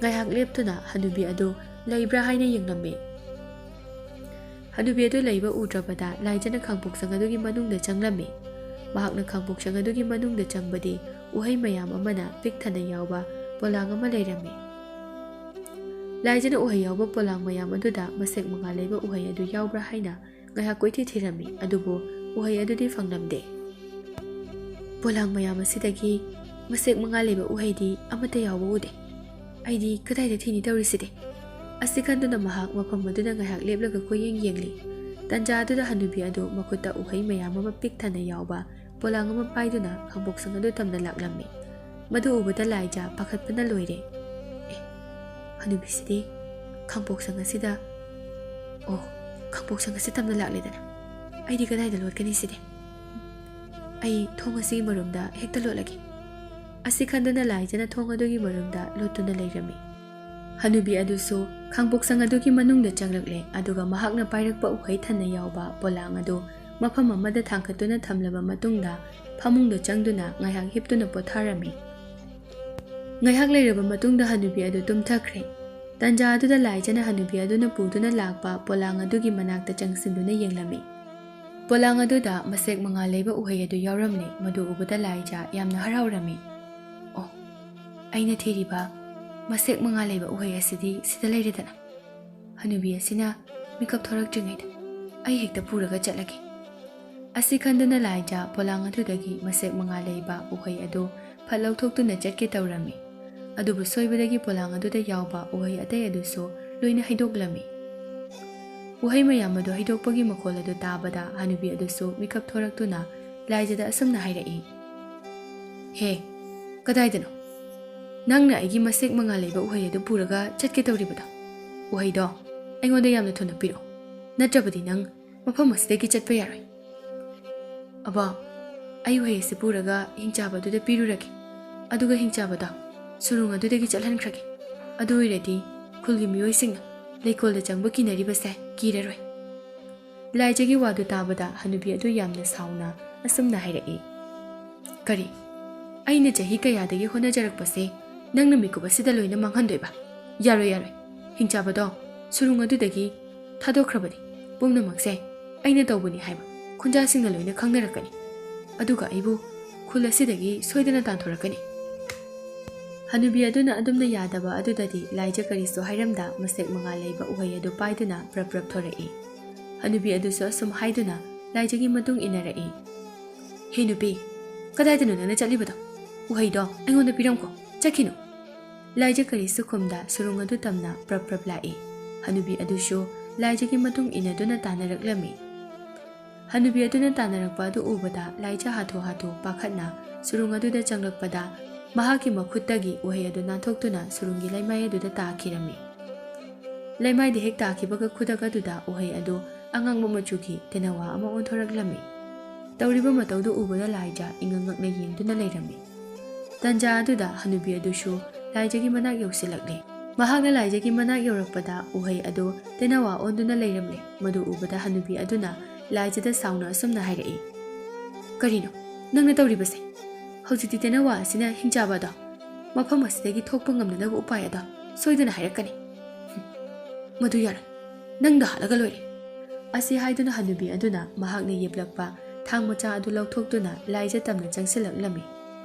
ꯉꯥꯏꯍꯥꯛ ꯂꯦꯞꯇꯨꯅ ꯍꯅꯨꯕꯤ ꯑꯗꯨ ꯂꯩꯕ꯭ꯔꯥ ꯍꯥꯏꯅ ꯌꯦꯡꯂꯝꯃꯤ꯫ ꯍꯅꯨꯕꯤ ꯑꯗꯨ ꯂꯩꯕ ꯎꯗ꯭ꯔꯕꯗ ꯂꯥꯏꯖꯅ ꯈꯥꯡꯄꯣꯛꯁꯪ ꯑꯗꯨꯒꯤ ꯃꯅꯨꯡꯗ ꯆꯪꯂꯝꯃꯤ꯫ ꯃꯍꯥꯛꯅ ꯈꯥꯡꯄꯣꯛꯁꯪ ꯑꯗꯨꯒꯤ ꯃꯅꯨꯡꯗ ꯆꯪꯕꯗꯤ ꯎꯍꯩ ꯃꯌꯥꯝ ꯑꯃꯅ ꯄꯤꯛ ꯊꯟꯅ ꯌꯥꯎꯕ ꯄꯣꯂꯥꯡ ꯑꯃ ꯂꯩꯔꯝꯃꯤ꯫ ꯂꯥꯏꯖꯅ ꯎꯍꯩ ꯌꯥꯎꯕ ꯄꯣꯂꯥꯡ ꯃꯌꯥꯝ ꯑꯗꯨꯗ ꯃꯁꯦꯛ ꯃꯉꯥ ꯂꯩꯕ ꯎꯍꯩ ꯑꯗꯨ ꯌꯥꯎꯕ꯭ꯔꯥ ꯍꯥꯏꯅ ꯉꯥꯏꯍꯥꯛ ꯀꯣꯏꯊꯤ ꯊꯤꯔꯝꯃꯤ, ꯑꯗꯨꯕꯨ ꯎꯍꯩ ꯑꯗꯨꯗꯤ ꯐꯪꯂꯝꯗꯦ꯫ "ꯄꯣꯂꯥꯡ ꯃꯌꯥꯝ ꯑꯁꯤꯗꯒꯤ ꯃꯁꯦꯛ ꯃꯉꯥ ꯂꯩꯕ ꯎꯍꯩꯗꯤ ꯑꯃꯠꯇ ꯌꯥꯎꯕ ꯎꯗꯦ꯫ ꯑꯩꯗꯤ ꯀꯗꯥꯏꯗ ꯊꯤꯅꯤ ꯇꯧꯔꯤꯁꯤꯗꯤ?" ꯑꯁꯤ ꯈꯟꯗꯨꯅ ꯃꯍꯥꯛ ꯃꯐꯝ ꯑꯗꯨꯗ ꯉꯥꯏꯍꯥꯛ ꯂꯦꯞꯂꯒ ꯀꯣꯏꯌꯦꯡ ꯌꯦꯡꯂꯤ꯫ ꯇꯟꯖꯥ ꯑꯗꯨꯗ ꯍꯅꯨꯕꯤ ꯑꯗꯨ ꯃꯈꯨꯠꯇ ꯎꯍꯩ ꯃꯌꯥꯝ ꯑꯃ ꯄꯤꯛ ꯊꯟꯅ ꯌꯥꯎꯕ ꯄꯣꯂꯥꯡ ꯑꯃ ꯄꯥꯏꯗꯨꯅ ꯈꯥꯡꯄꯣꯛꯁꯪ ꯑꯗꯨ ꯇꯝꯅ ꯂꯥꯛꯂꯝꯃꯤ꯫ ꯃꯗꯨ ꯎꯕꯗ ꯂꯥꯏꯖꯥ ꯄꯥꯈꯠꯄꯅ ꯂꯣꯏꯔꯦ꯫ "ꯑꯦ, ꯍꯅꯨꯕꯤꯁꯤꯗꯤ ꯈꯥꯡꯄꯣꯛꯁꯪ ꯑꯁꯤꯗ, ꯑꯣ, ꯈꯥꯡꯄꯣꯛꯁꯪ ꯑꯁꯤ ꯇꯝꯅ ꯂꯥꯛꯂꯦꯗꯅ꯫ ꯑꯩꯗꯤ ꯀꯗꯥꯏꯗ ꯂꯣꯠꯀꯅꯤ ꯁꯤꯗꯤ? ꯑꯩ ꯊꯣꯡ ꯑꯁꯤꯒꯤ ꯃꯔꯨꯝꯗ ꯍꯦꯛꯇ ꯂꯣꯠꯂꯒꯦ꯫" ꯑꯁꯤ ꯈꯟꯗꯨꯅ ꯂꯥꯏꯖꯅ ꯊꯣꯡ ꯑꯗꯨꯒꯤ ꯃꯔꯨꯝꯗ ꯂꯣꯠꯇꯨꯅ ꯂꯩꯔꯝꯃꯤ꯫ ꯍꯅꯨꯕꯤ ꯑꯗꯨꯁꯨ ꯈꯥꯡꯄꯣꯛꯁꯪ ꯑꯗꯨꯒꯤ ꯃꯅꯨꯡꯗ ꯆꯪꯂꯛꯂꯦ, ꯑꯗꯨꯒ ꯃꯍꯥꯛꯅ ꯄꯥꯏꯔꯛꯄ ꯎꯍꯩ ꯊꯟꯅ ꯌꯥꯎꯕ ꯄꯣꯂꯥꯡ ꯑꯗꯨ ꯃꯐꯝ ꯑꯃꯗ ꯊꯥꯡꯒꯠꯇꯨꯅ ꯊꯝꯂꯕ ꯃꯇꯨꯡꯗ ꯐꯃꯨꯡꯗ ꯆꯪꯗꯨꯅ ꯉꯥꯏꯍꯥꯛ ꯍꯤꯞꯇꯨꯅ ꯄꯣꯊꯥꯔꯝꯃꯤ꯫ ꯉꯥꯏꯍꯥꯛ ꯂꯩꯔꯕ ꯃꯇꯨꯡꯗ ꯍꯅꯨꯕꯤ ꯑꯗꯨ ꯇꯨꯝꯊꯈ꯭ꯔꯦ꯫ ꯇꯟꯖꯥ ꯑꯗꯨꯗ ꯂꯥꯏꯖꯅ ꯍꯅꯨꯕꯤ ꯑꯗꯨꯅ ꯄꯨꯗꯨꯅ ꯂꯥꯛꯄ ꯄꯣꯂꯥꯡ ꯑꯗꯨꯒꯤ ꯃꯅꯥꯛꯇ ꯆꯪꯁꯤꯟꯗꯨꯅ ꯌꯦꯡꯂꯝꯃꯤ꯫ ꯄꯣꯂꯥꯡ ꯑꯗꯨꯗ ꯃꯁꯦꯛ ꯃꯉꯥ ꯂꯩꯕ ꯎꯍꯩ ꯑꯗꯨ ꯌꯥꯎꯔꯝꯂꯦ꯫ ꯃꯗꯨ ꯎꯕꯗ ꯂꯥꯏꯖꯥ ꯌꯥꯝꯅ ꯍꯔꯥꯎꯔꯝꯃꯤ꯫ "ꯑꯣ, ꯑꯩꯅ ꯊꯤꯔꯤꯕ ꯃꯁꯦꯛ ꯃꯉꯥ ꯂꯩꯕ ꯎꯍꯩ ꯑꯁꯤꯗꯤ ꯁꯤꯗ ꯂꯩꯔꯦꯗꯅ꯫ ꯍꯅꯨꯕꯤ ꯑꯁꯤꯅ ꯃꯤꯀꯞ ꯊꯣꯔꯛꯇ꯭ꯔꯤꯉꯩꯗ ꯑꯩ ꯍꯦꯛꯇ ꯄꯨꯔꯒ ꯆꯠꯂꯒꯦ꯫" ꯑꯁꯤ ꯈꯟꯗꯨꯅ ꯂꯥꯏꯖꯥ ꯄꯣꯂꯥꯡ ꯑꯗꯨꯗꯒꯤ ꯃꯁꯦꯛ ꯃꯉꯥ ꯂꯩꯕ ꯎꯍꯩ ꯑꯗꯨ ꯐꯠ ꯂꯧꯊꯣꯛꯇꯨꯅ ꯆꯠꯀꯦ ꯇꯧꯔꯝꯃꯤ꯫ ꯑꯗꯨꯕꯨ ꯁꯣꯏꯕꯗꯒꯤ ꯄꯣꯂꯥꯡ ꯑꯗꯨꯗ ꯌꯥꯎꯕ ꯎꯍꯩ ꯑꯇꯩ ꯑꯗꯨꯁꯨ ꯂꯣꯏꯅ ꯍꯩꯗꯣꯛꯂꯝꯃꯤ꯫ ꯎꯍꯩ ꯃꯌꯥꯝ ꯑꯗꯨ ꯍꯩꯗꯣꯛꯄꯒꯤ ꯃꯈꯣꯜ ꯑꯗꯨ ꯇꯥꯕꯗ ꯍꯅꯨꯕꯤ ꯑꯗꯨꯁꯨ ꯃꯤꯀꯞ ꯊꯣꯔꯛꯇꯨꯅ ꯂꯥꯏꯖꯗ ꯑꯁꯨꯝꯅ ꯍꯥꯏꯔꯛꯏ, "ꯍꯦ, ꯀꯗꯥꯏꯗꯅꯣ ꯅꯪꯅ ꯑꯩꯒꯤ ꯃꯁꯦꯛ ꯃꯉꯥ ꯂꯩꯕ ꯎꯍꯩ ꯑꯗꯨ ꯄꯨꯔꯒ ꯆꯠꯀꯦ ꯇꯧꯔꯤꯕꯗꯣ? ꯎꯍꯩꯗꯣ ꯑꯩꯉꯣꯟꯗ ꯌꯥꯝꯅ ꯊꯨꯅ ꯄꯤꯔꯛꯑꯣ, ꯅꯠꯇ꯭ꯔꯕꯗꯤ ꯅꯪ ꯃꯐꯝ ꯑꯁꯤꯗꯒꯤ ꯆꯠꯄ ꯌꯥꯔꯣꯏ꯫" "ꯑꯕꯣ, ꯑꯩ ꯎꯍꯩ ꯑꯁꯤ ꯄꯨꯔꯒ ꯍꯤꯡꯆꯥꯕ ꯑꯗꯨꯗ ꯄꯤꯔꯨꯔꯒꯦ, ꯑꯗꯨꯒ ꯍꯤꯡꯆꯥꯕꯗꯣ ꯁꯨꯔꯨꯡ ꯑꯗꯨꯗꯒꯤ ꯆꯠꯍꯟꯈ꯭ꯔꯒꯦ꯫ ꯑꯗꯨ ꯑꯣꯏꯔꯗꯤ ꯈꯨꯜꯒꯤ ꯃꯤꯑꯣꯏꯁꯤꯡꯅ ꯂꯩꯀꯣꯜꯗ ꯆꯪꯕ ꯀꯤꯅꯔꯤꯕꯁꯦ ꯀꯤꯔꯔꯣꯏ꯫" ꯂꯥꯏꯖꯒꯤ ꯋꯥꯗꯨ ꯇꯥꯕꯗ ꯍꯅꯨꯕꯤ ꯑꯗꯨ ꯌꯥꯝꯅ ꯁꯥꯎꯅ ꯑꯁꯨꯝꯅ ꯍꯥꯏꯔꯛꯏ, "ꯀꯔꯤ? ꯑꯩꯅ ꯆꯍꯤ ꯀꯌꯥꯗꯒꯤ ꯍꯣꯠꯅꯖꯔꯛꯄꯁꯦ ꯅꯪꯅ ꯃꯤꯀꯨꯞ ꯑꯁꯤꯗ ꯂꯣꯏꯅ ꯃꯥꯡꯍꯟꯗꯣꯏꯕ? ꯌꯥꯔꯣꯏ, ꯌꯥꯔꯣꯏ꯫ ꯍꯤꯡꯆꯥꯕꯗꯣ ꯁꯨꯔꯨꯡ ꯑꯗꯨꯗꯒꯤ ꯊꯥꯗꯣꯛꯈ꯭ꯔꯕꯅꯤ꯫ ꯄꯨꯝꯅꯃꯛꯁꯦ ꯑꯩꯅ ꯇꯧꯕꯅꯤ ꯍꯥꯏꯕ ꯈꯨꯟꯖꯥꯁꯤꯡꯅ ꯂꯣꯏꯅ ꯈꯪꯅꯔꯛꯀꯅꯤ꯫ ꯑꯗꯨꯒ ꯑꯩꯕꯨ ꯈꯨꯜ ꯑꯁꯤꯗꯒꯤ ꯁꯣꯏꯗꯅ ꯇꯥꯟꯊꯣꯔꯛꯀꯅꯤ꯫" ꯍꯅꯨꯕꯤ ꯑꯗꯨꯅ ꯑꯗꯨꯝꯅ ꯌꯥꯗꯕ ꯑꯗꯨꯗꯗꯤ ꯂꯥꯏꯖ ꯀꯔꯤꯁꯨ ꯍꯥꯏꯔꯝꯗ ꯃꯁꯦꯛ ꯃꯉꯥꯜ ꯂꯩꯕ ꯎꯍꯩ ꯑꯗꯨ ꯄꯥꯏꯗꯨꯅ ꯄ꯭ꯔꯞ ꯄ꯭ꯔꯞ ꯊꯣꯔꯛꯏ꯫ ꯍꯅꯨꯕꯤ ꯑꯗꯨꯁꯨ ꯑꯁꯨꯝ ꯍꯥꯏꯗꯨꯅ ꯂꯥꯏꯖꯒꯤ ꯃꯇꯨꯡ ꯏꯟꯅꯔꯛꯏ꯫ "ꯍꯦ ꯅꯨꯄꯤ, ꯀꯗꯥꯏꯗꯅꯣ ꯅꯪꯅ ꯆꯠꯂꯤꯕꯗꯣ? ꯎꯍꯩꯗꯣ ꯑꯩꯉꯣꯟꯗ ꯄꯤꯔꯝꯈꯣ, ꯆꯠꯈꯤꯅꯨ!" ꯂꯥꯏꯖ ꯀꯔꯤꯁꯨ ꯈꯨꯝꯗ ꯁꯨꯔꯨꯡ ꯑꯗꯨ ꯇꯝꯅ ꯄ꯭ꯔꯞ ꯄ꯭ꯔꯞ ꯂꯥꯛꯏ꯫ ꯍꯅꯨꯕꯤ ꯑꯗꯨꯁꯨ ꯂꯥꯏꯖꯒꯤ ꯃꯇꯨꯡ ꯏꯟꯅꯗꯨꯅ ꯇꯥꯟꯅꯔꯛꯂꯝꯃꯤ꯫ ꯍꯅꯨꯕꯤ ꯑꯗꯨꯅ ꯇꯥꯟꯅꯔꯛꯄ ꯑꯗꯨ ꯎꯕꯗ ꯂꯥꯏꯖ ꯍꯥꯊꯨ ꯍꯥꯊꯨ ꯄꯥꯈꯠꯅ ꯁꯨꯔꯨꯡ ꯑꯗꯨꯗ ꯆꯪꯂꯛꯄꯗ ꯃꯍꯥꯛꯀꯤ ꯃꯈꯨꯠꯇꯒꯤ ꯎꯍꯩ ꯑꯗꯨ ꯅꯥꯟꯊꯣꯛꯇꯨꯅ ꯁꯨꯔꯨꯡꯒꯤ ꯂꯩꯃꯥꯏ ꯑꯗꯨꯗ ꯇꯥꯈꯤꯔꯝꯃꯤ꯫ ꯂꯩꯃꯥꯏꯗ ꯍꯦꯛ ꯇꯥꯈꯤꯕꯒ ꯈꯨꯗꯛ ꯑꯗꯨꯗ ꯎꯍꯩ ꯑꯗꯨ ꯑꯉꯥꯡꯕ ꯃꯆꯨꯒꯤ ꯇꯦꯅꯋꯥ ꯑꯃ ꯑꯣꯟꯊꯣꯔꯛꯂꯝꯃꯤ꯫ ꯇꯧꯔꯤꯕ ꯃꯇꯧꯗꯨ ꯎꯕꯗ ꯂꯥꯏꯖ ꯏꯉꯛ ꯉꯛꯅ ꯌꯦꯡꯗꯨꯅ ꯂꯩꯔꯝꯃꯤ꯫ ꯇꯟꯖꯥ ꯑꯗꯨꯗ ꯍꯅꯨꯕꯤ ꯑꯗꯨꯁꯨ ꯂꯥꯏꯖꯒꯤ ꯃꯅꯥꯛ ꯌꯧꯁꯤꯜꯂꯛꯂꯦ꯫ ꯃꯍꯥꯛꯅ ꯂꯥꯏꯖꯒꯤ ꯃꯅꯥꯛ ꯌꯧꯔꯛꯄꯗ ꯎꯍꯩ ꯑꯗꯨ ꯇꯦꯅꯋꯥ ꯑꯣꯟꯗꯨꯅ ꯂꯩꯔꯝꯂꯦ꯫ ꯃꯗꯨ ꯎꯕꯗ ꯍꯅꯨꯕꯤ ꯑꯗꯨꯅ ꯂꯥꯏꯖꯗ ꯁꯥꯎꯅ ꯑꯁꯨꯝꯅ ꯍꯥꯏꯔꯛꯏ, "ꯀꯔꯤꯅꯣ ꯅꯪꯅ ꯇꯧꯔꯤꯕꯁꯦ? ꯍꯧꯖꯤꯛꯇꯤ ꯇꯦꯅꯋꯥ ꯑꯁꯤꯅ ꯍꯤꯡꯆꯥꯕ ꯑꯗꯣ ꯃꯐꯝ ꯑꯁꯤꯗꯒꯤ ꯊꯣꯛꯄ ꯉꯝꯅꯅꯕ ꯎꯄꯥꯏ ꯑꯗꯣ ꯁꯣꯏꯗꯅ ꯍꯥꯏꯔꯛꯀꯅꯤ꯫ ꯍꯨꯝ, ꯃꯗꯨ ꯌꯥꯔꯣꯏ, ꯅꯪꯗ ꯍꯥꯠꯂꯒ ꯂꯣꯏꯔꯦ!" ꯑꯁꯤ ꯍꯥꯏꯗꯨꯅ ꯍꯅꯨꯕꯤ ꯑꯗꯨꯅ ꯃꯍꯥꯛꯅ ꯌꯦꯞꯂꯛꯄ ꯊꯥꯡ ꯃꯆꯥ ꯑꯗꯨ ꯂꯧꯊꯣꯛꯇꯨꯅ ꯂꯥꯏꯖ ꯇꯝꯅ ꯆꯪꯁꯤꯜꯂꯛꯂꯝꯃꯤ꯫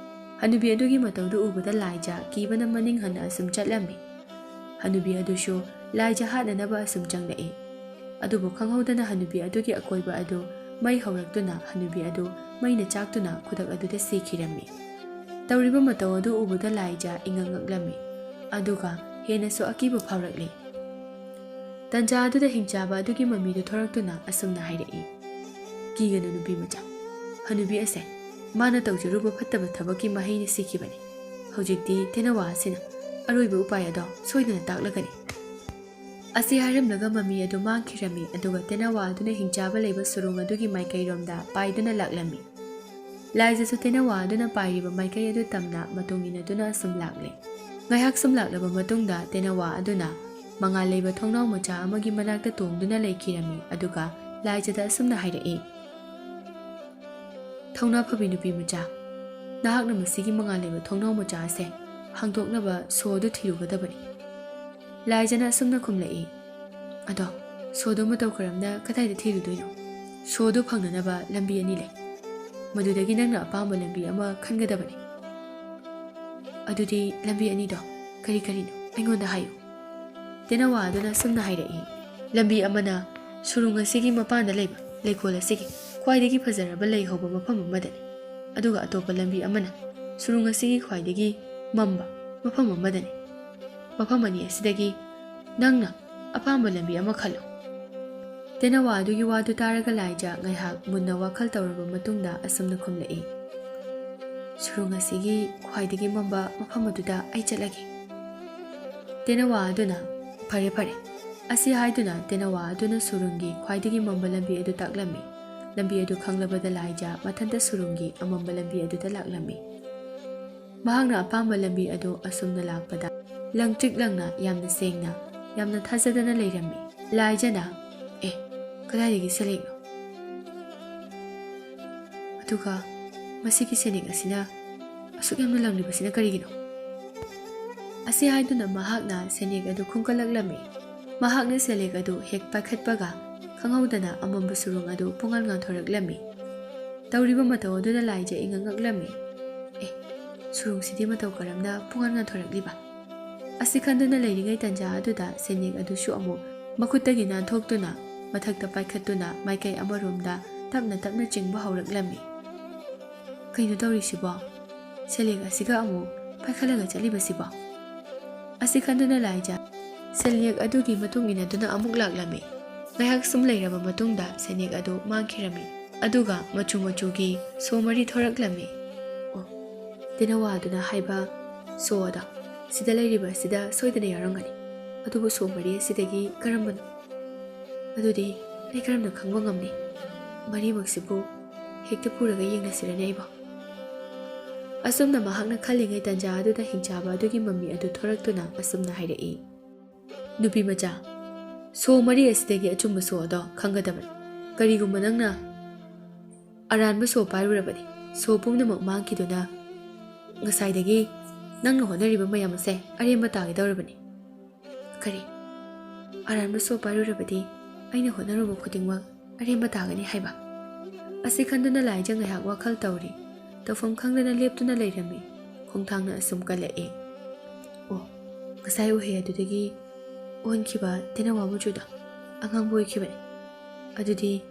ꯍꯅꯨꯕꯤ ꯑꯗꯨꯒꯤ ꯃꯇꯧꯗꯨ ꯎꯕꯗ ꯂꯥꯏꯖ ꯀꯤꯕꯅ ꯃꯅꯤꯡ ꯍꯟꯅ ꯑꯁꯨꯝ ꯆꯠꯂꯝꯃꯤ꯫ ꯍꯅꯨꯕꯤ ꯑꯗꯨꯁꯨ ꯂꯥꯏꯖ ꯍꯥꯠꯅꯅꯕ ꯑꯁꯨꯝ ꯆꯪꯂꯛꯏ꯫ ꯑꯗꯨꯕꯨ ꯈꯪꯍꯧꯗꯅ ꯍꯅꯨꯕꯤ ꯑꯗꯨꯒꯤ ꯑꯀꯣꯏꯕ ꯑꯗꯨ ꯃꯩ ꯍꯧꯔꯛꯇꯨꯅ ꯍꯅꯨꯕꯤ ꯑꯗꯨ ꯃꯩꯅ ꯆꯥꯛꯇꯨꯅ ꯈꯨꯗꯛ ꯑꯗꯨꯗ ꯁꯤꯈꯤꯔꯝꯃꯤ꯫ ꯇꯧꯔꯤꯕ ꯃꯇꯧ ꯑꯗꯨ ꯎꯕꯗ ꯂꯥꯏꯖ ꯏꯉꯛ ꯉꯛꯂꯝꯃꯤ꯫ ꯑꯗꯨꯒ ꯍꯦꯟꯅꯁꯨ ꯑꯀꯤꯕ ꯐꯥꯎꯔꯛꯂꯤ꯫ ꯇꯟꯖꯥ ꯑꯗꯨꯗ ꯍꯤꯡꯆꯥꯕ ꯑꯗꯨꯒꯤ ꯃꯃꯤꯗꯨ ꯊꯣꯔꯛꯇꯨꯅ ꯑꯁꯨꯝꯅ ꯍꯥꯏꯔꯛꯏ, "ꯀꯤꯒꯅꯨ ꯅꯨꯄꯤ ꯃꯆꯥ, ꯍꯅꯨꯕꯤ ꯑꯁꯦ ꯃꯥꯅ ꯇꯧꯖꯔꯨꯕ ꯐꯠꯇꯕ ꯊꯕꯛꯀꯤ ꯃꯍꯩꯅ ꯁꯤꯈꯤꯕꯅꯤ꯫ ꯍꯧꯖꯤꯛꯇꯤ ꯇꯦꯅꯋꯥ ꯑꯁꯤꯅ ꯑꯔꯣꯏꯕ ꯎꯄꯥꯏ ꯑꯗꯣ ꯁꯣꯏꯗꯅ ꯇꯥꯛꯂꯒꯅꯤ꯫" ꯑꯁꯤ ꯍꯥꯏꯔꯝꯂꯒ ꯃꯃꯤ ꯑꯗꯨ ꯃꯥꯡꯈꯤꯔꯝꯃꯤ, ꯑꯗꯨꯒ ꯇꯦꯅꯋꯥ ꯑꯗꯨꯅ ꯍꯤꯡꯆꯥꯕ ꯂꯩꯕ ꯁꯨꯔꯨꯡ ꯑꯗꯨꯒꯤ ꯃꯥꯏꯀꯩꯔꯣꯝꯗ ꯄꯥꯏꯗꯨꯅ ꯂꯥꯛꯂꯝꯃꯤ꯫ ꯂꯥꯏꯖꯁꯨ ꯇꯦꯅꯋꯥ ꯑꯗꯨꯅ ꯄꯥꯏꯔꯤꯕ ꯃꯥꯏꯀꯩ ꯑꯗꯨ ꯇꯝꯅ ꯃꯇꯨꯡ ꯏꯟꯅꯗꯨꯅ ꯑꯁꯨꯝ ꯂꯥꯛꯂꯦ꯫ ꯉꯥꯏꯍꯥꯛ ꯁꯨꯝ ꯂꯥꯛꯂꯕ ꯃꯇꯨꯡꯗ ꯇꯦꯅꯋꯥ ꯑꯗꯨꯅ ꯃꯉꯥꯜ ꯂꯩꯕ ꯊꯣꯡꯅꯥꯎ ꯃꯆꯥ ꯑꯃꯒꯤ ꯃꯅꯥꯛꯇ ꯇꯣꯡꯗꯨꯅ ꯂꯩꯈꯤꯔꯝꯃꯤ, ꯑꯗꯨꯒ ꯂꯥꯏꯖꯗ ꯑꯁꯨꯝꯅ ꯍꯥꯏꯔꯛꯏ, "ꯊꯧꯅꯥ ꯐꯕꯤ ꯅꯨꯄꯤ ꯃꯆꯥ, ꯅꯍꯥꯛꯅ ꯃꯁꯤꯒꯤ ꯃꯉꯥꯜ ꯂꯩꯕ ꯊꯣꯡꯅꯥꯎ ꯃꯆꯥ ꯑꯁꯦ ꯍꯥꯡꯗꯣꯛꯅꯕ ꯁꯣ ꯑꯗꯨ ꯊꯤꯔꯨꯒꯗꯕꯅꯤ꯫" ꯂꯥꯏꯖꯅ ꯑꯁꯨꯝꯅ ꯈꯨꯝꯂꯛꯏ, "ꯑꯗꯣ ꯁꯣꯗꯣ ꯃꯇꯧ ꯀꯔꯝꯅ ꯀꯗꯥꯏꯗ ꯊꯤꯔꯨꯗꯣꯏꯅꯣ? ꯁꯣꯗꯣ ꯐꯪꯅꯅꯕ ꯂꯝꯕꯤ ꯑꯅꯤ ꯂꯩ꯫ ꯃꯗꯨꯗꯒꯤ ꯅꯪꯅ ꯑꯄꯥꯝꯕ ꯂꯝꯕꯤ ꯑꯃ ꯈꯟꯒꯗꯕꯅꯤ꯫" "ꯑꯗꯨꯗꯤ ꯂꯝꯕꯤ ꯑꯅꯤꯗꯣ ꯀꯔꯤ ꯀꯔꯤꯅꯣ? ꯑꯩꯉꯣꯟꯗ ꯍꯥꯏꯌꯨ꯫" ꯇꯦꯅꯋꯥ ꯑꯗꯨꯅ ꯁꯨꯝꯅ ꯍꯥꯏꯔꯛꯏ, "ꯂꯝꯕꯤ ꯑꯃꯅ ꯁꯨꯔꯨꯡ ꯑꯁꯤꯒꯤ ꯃꯄꯥꯟꯗ ꯂꯩꯕ ꯂꯩꯀꯣꯜ ꯑꯁꯤꯒꯤ ꯈ꯭ꯋꯥꯏꯗꯒꯤ ꯐꯖꯔꯕ ꯂꯩ ꯍꯧꯕ ꯃꯐꯝ ꯑꯃꯗꯅꯤ꯫ ꯑꯗꯨꯒ ꯑꯇꯣꯞꯄ ꯂꯝꯕꯤ ꯑꯃꯅ ꯁꯨꯔꯨꯡ ꯑꯁꯤꯒꯤ ꯈ꯭ꯋꯥꯏꯗꯒꯤ ꯃꯝꯕ ꯃꯐꯝ ꯑꯃꯗꯅꯤ꯫ ꯃꯐꯝ ꯑꯅꯤ ꯑꯁꯤꯗꯒꯤ ꯅꯪꯅ ꯑꯄꯥꯝꯕ ꯂꯝꯕꯤ ꯑꯃ ꯈꯜꯂꯨ꯫" ꯇꯦꯅꯋꯥ ꯑꯗꯨꯒꯤ ꯋꯥꯗꯨ ꯇꯥꯔꯒ ꯂꯥꯏꯖ ꯉꯥꯏꯍꯥꯛ ꯃꯨꯟꯅ ꯋꯥꯈꯜ ꯇꯧꯔꯕ ꯃꯇꯨꯡꯗ ꯑꯁꯨꯝꯅ ꯈꯨꯝꯂꯛꯏ, "ꯁꯨꯔꯨꯡ ꯑꯁꯤꯒꯤ ꯈ꯭ꯋꯥꯏꯗꯒꯤ ꯃꯝꯕ ꯃꯐꯝ ꯑꯗꯨꯗ ꯑꯩ ꯆꯠꯂꯒꯦ꯫" ꯇꯦꯅꯋꯥ ꯑꯗꯨꯅ, "ꯐꯔꯦ, ꯐꯔꯦ꯫" ꯑꯁꯤ ꯍꯥꯏꯗꯨꯅ ꯇꯦꯅꯋꯥ ꯑꯗꯨꯅ ꯁꯨꯔꯨꯡꯒꯤ ꯈ꯭ꯋꯥꯏꯗꯒꯤ ꯃꯝꯕ ꯂꯝꯕꯤ ꯑꯗꯨ ꯇꯥꯛꯂꯝꯃꯤ꯫ ꯂꯝꯕꯤ ꯑꯗꯨ ꯈꯪꯂꯕꯗ ꯂꯥꯏꯖ ꯃꯊꯟꯇ ꯁꯨꯔꯨꯡꯒꯤ ꯑꯃꯝꯕ ꯂꯝꯕꯤ ꯑꯗꯨꯗ ꯂꯥꯛꯂꯝꯃꯤ꯫ ꯃꯍꯥꯛꯅ ꯑꯄꯥꯝꯕ ꯂꯝꯕꯤ ꯑꯗꯨ ꯑꯁꯨꯝꯅ ꯂꯥꯛꯄꯗ ꯂꯪꯇ꯭ꯔꯤꯛ ꯂꯪꯅ, ꯌꯥꯝꯅ ꯁꯦꯡꯅ, ꯌꯥꯝꯅ ꯊꯥꯖꯗꯅ ꯂꯩꯔꯝꯃꯤ꯫ ꯂꯥꯏꯖꯅ, "ꯑꯦ, ꯀꯗꯥꯏꯗꯒꯤ ꯁꯦꯜꯌꯦꯛꯅꯣ? ꯑꯗꯨꯒ ꯃꯁꯤꯒꯤ ꯁꯦꯟꯌꯦꯛ ꯑꯁꯤꯅ ꯑꯁꯨꯛ ꯌꯥꯝꯅ ꯂꯪꯂꯤꯕꯁꯤꯅ ꯀꯔꯤꯒꯤꯅꯣ?" ꯑꯁꯤ ꯍꯥꯏꯗꯨꯅ ꯃꯍꯥꯛꯅ ꯁꯦꯟꯌꯦꯛ ꯑꯗꯨ ꯈꯨꯝꯀꯠꯂꯛꯂꯝꯃꯤ꯫ ꯃꯍꯥꯛꯅ ꯁꯦꯟꯌꯦꯛ ꯑꯗꯨ ꯍꯦꯛ ꯄꯥꯏꯈꯠꯄꯒ ꯈꯪꯍꯧꯗꯅ ꯑꯃꯝꯕ ꯁꯨꯔꯨꯡ ꯑꯗꯨ ꯄꯨꯡꯉꯥꯟ ꯉꯥꯟꯊꯣꯔꯛꯂꯝꯃꯤ꯫ ꯇꯧꯔꯤꯕ ꯃꯇꯧ ꯑꯗꯨꯗ ꯂꯥꯏꯖ ꯏꯉꯛ ꯉꯛꯂꯝꯃꯤ꯫ "ꯑꯦ, ꯁꯨꯔꯨꯡꯁꯤꯗꯤ ꯃꯇꯧ ꯀꯔꯝꯅ ꯄꯨꯡꯉꯥꯟ ꯉꯥꯟꯊꯣꯔꯛꯂꯤꯕ?" ꯑꯁꯤ ꯈꯟꯗꯨꯅ ꯂꯩꯔꯤꯉꯩ ꯇꯟꯖꯥ ꯑꯗꯨꯗ ꯁꯦꯟꯌꯦꯛ ꯑꯗꯨꯁꯨ ꯑꯃꯨꯛ ꯃꯈꯨꯠꯇꯒꯤ ꯅꯥꯟꯊꯣꯛꯇꯨꯅ ꯃꯊꯛꯇ ꯄꯥꯏꯈꯠꯇꯨꯅ ꯃꯥꯏꯀꯩ ꯑꯃꯔꯣꯝꯗ ꯇꯞꯅ ꯇꯞꯅ ꯆꯤꯡꯕ ꯍꯧꯔꯛꯂꯝꯃꯤ꯫ "ꯀꯩꯅꯣ ꯇꯧꯔꯤꯁꯤꯕꯣ? ꯁꯦꯟꯌꯦꯛ ꯑꯁꯤꯒ ꯑꯃꯨꯛ ꯄꯥꯏꯈꯠꯂꯒ ꯆꯠꯂꯤꯕꯁꯤꯕꯣ?" ꯑꯁꯤ ꯈꯟꯗꯨꯅ ꯂꯥꯏꯖ ꯁꯦꯟꯌꯦꯛ ꯑꯗꯨꯒꯤ ꯃꯇꯨꯡ ꯏꯟꯅꯗꯨꯅ ꯑꯃꯨꯛ ꯂꯥꯛꯂꯝꯃꯤ꯫ ꯉꯥꯏꯍꯥꯛ ꯁꯨꯝ ꯂꯩꯔꯕ ꯃꯇꯨꯡꯗ ꯁꯦꯟꯌꯦꯛ ꯑꯗꯨ ꯃꯥꯡꯈꯤꯔꯝꯃꯤ꯫ ꯑꯗꯨꯒ ꯃꯆꯨ ꯃꯆꯨꯒꯤ ꯁꯣ ꯃꯔꯤ ꯊꯣꯔꯛꯂꯝꯃꯤ꯫ "ꯑꯣ, ꯇꯦꯅꯋꯥꯗꯨꯅ ꯍꯥꯏꯕ ꯁꯣ ꯑꯗꯣ ꯁꯤꯗ ꯂꯩꯔꯤꯕ ꯑꯁꯤꯗ ꯁꯣꯏꯗꯅ ꯌꯥꯎꯔꯝꯒꯅꯤ꯫ ꯑꯗꯨꯕꯨ ꯁꯣ ꯃꯔꯤ ꯑꯁꯤꯗꯒꯤ ꯀꯔꯝꯕꯅꯣ? ꯑꯗꯨꯗꯤ ꯑꯩ ꯀꯔꯝꯅ ꯈꯪꯕ ꯉꯝꯅꯤ? ꯃꯔꯤꯃꯛꯁꯤꯕꯨ ꯍꯦꯛꯇ ꯄꯨꯔꯒ ꯌꯦꯡꯅꯁꯤꯔꯅꯦ ꯑꯩꯕꯣ?" ꯑꯁꯨꯝꯅ ꯃꯍꯥꯛꯅ ꯈꯜꯂꯤꯉꯩ ꯇꯟꯖꯥ ꯑꯗꯨꯗ ꯍꯤꯡꯆꯥꯕ ꯑꯗꯨꯒꯤ ꯃꯃꯤ ꯑꯗꯨ ꯊꯣꯔꯛꯇꯨꯅ ꯑꯁꯨꯝꯅ ꯍꯥꯏꯔꯛꯏ, "ꯅꯨꯄꯤ ꯃꯆꯥ, ꯁꯣ ꯃꯔꯤ ꯑꯁꯤꯗꯒꯤ ꯑꯆꯨꯝꯕ ꯁꯣ ꯑꯗꯣ ꯈꯪꯒꯗꯕꯅꯤ꯫ ꯀꯔꯤꯒꯨꯝꯕ ꯅꯪꯅ ꯑꯔꯥꯟꯕ ꯁꯣ ꯄꯥꯏꯔꯨꯔꯕꯗꯤ ꯁꯣ ꯄꯨꯝꯅꯃꯛ ꯃꯥꯡꯈꯤꯗꯨꯅ ꯉꯁꯥꯏꯗꯒꯤ ꯅꯪꯅ ꯍꯣꯠꯅꯔꯤꯕ ꯃꯌꯥꯝ ꯑꯁꯦ ꯑꯔꯦꯝꯕ ꯇꯥꯒꯗꯧꯔꯕꯅꯤ꯫" "ꯀꯔꯤ? ꯑꯔꯥꯟꯕ ꯁꯣ ꯄꯥꯏꯔꯨꯔꯕꯗꯤ ꯑꯩꯅ ꯍꯣꯠꯅꯔꯨꯕ ꯈꯨꯗꯤꯡꯃꯛ ꯑꯔꯦꯝꯕ ꯇꯥꯒꯅꯤ ꯍꯥꯏꯕ?" ꯑꯁꯤ ꯈꯟꯗꯨꯅ ꯂꯥꯏꯖ ꯉꯥꯏꯍꯥꯛ ꯋꯥꯈꯜ ꯇꯧꯔꯤ꯫ ꯇꯧꯐꯝ ꯈꯪꯗꯅ ꯂꯦꯞꯇꯨꯅ ꯂꯩꯔꯝꯃꯤ꯫ ꯈꯣꯡꯊꯥꯡꯅ ꯑꯁꯨꯝ ꯀꯜꯂꯛꯏ꯫ ꯑꯣ, ꯉꯁꯥꯏ ꯎꯍꯩ ꯑꯗꯨꯗꯒꯤ ꯑꯣꯟꯈꯤꯕ ꯇꯦꯅꯋꯥ ꯃꯆꯨꯗꯣ ꯑꯉꯥꯡꯕ ꯑꯣꯏꯈꯤꯕꯅꯤ꯫ ꯑꯗꯨꯗꯤ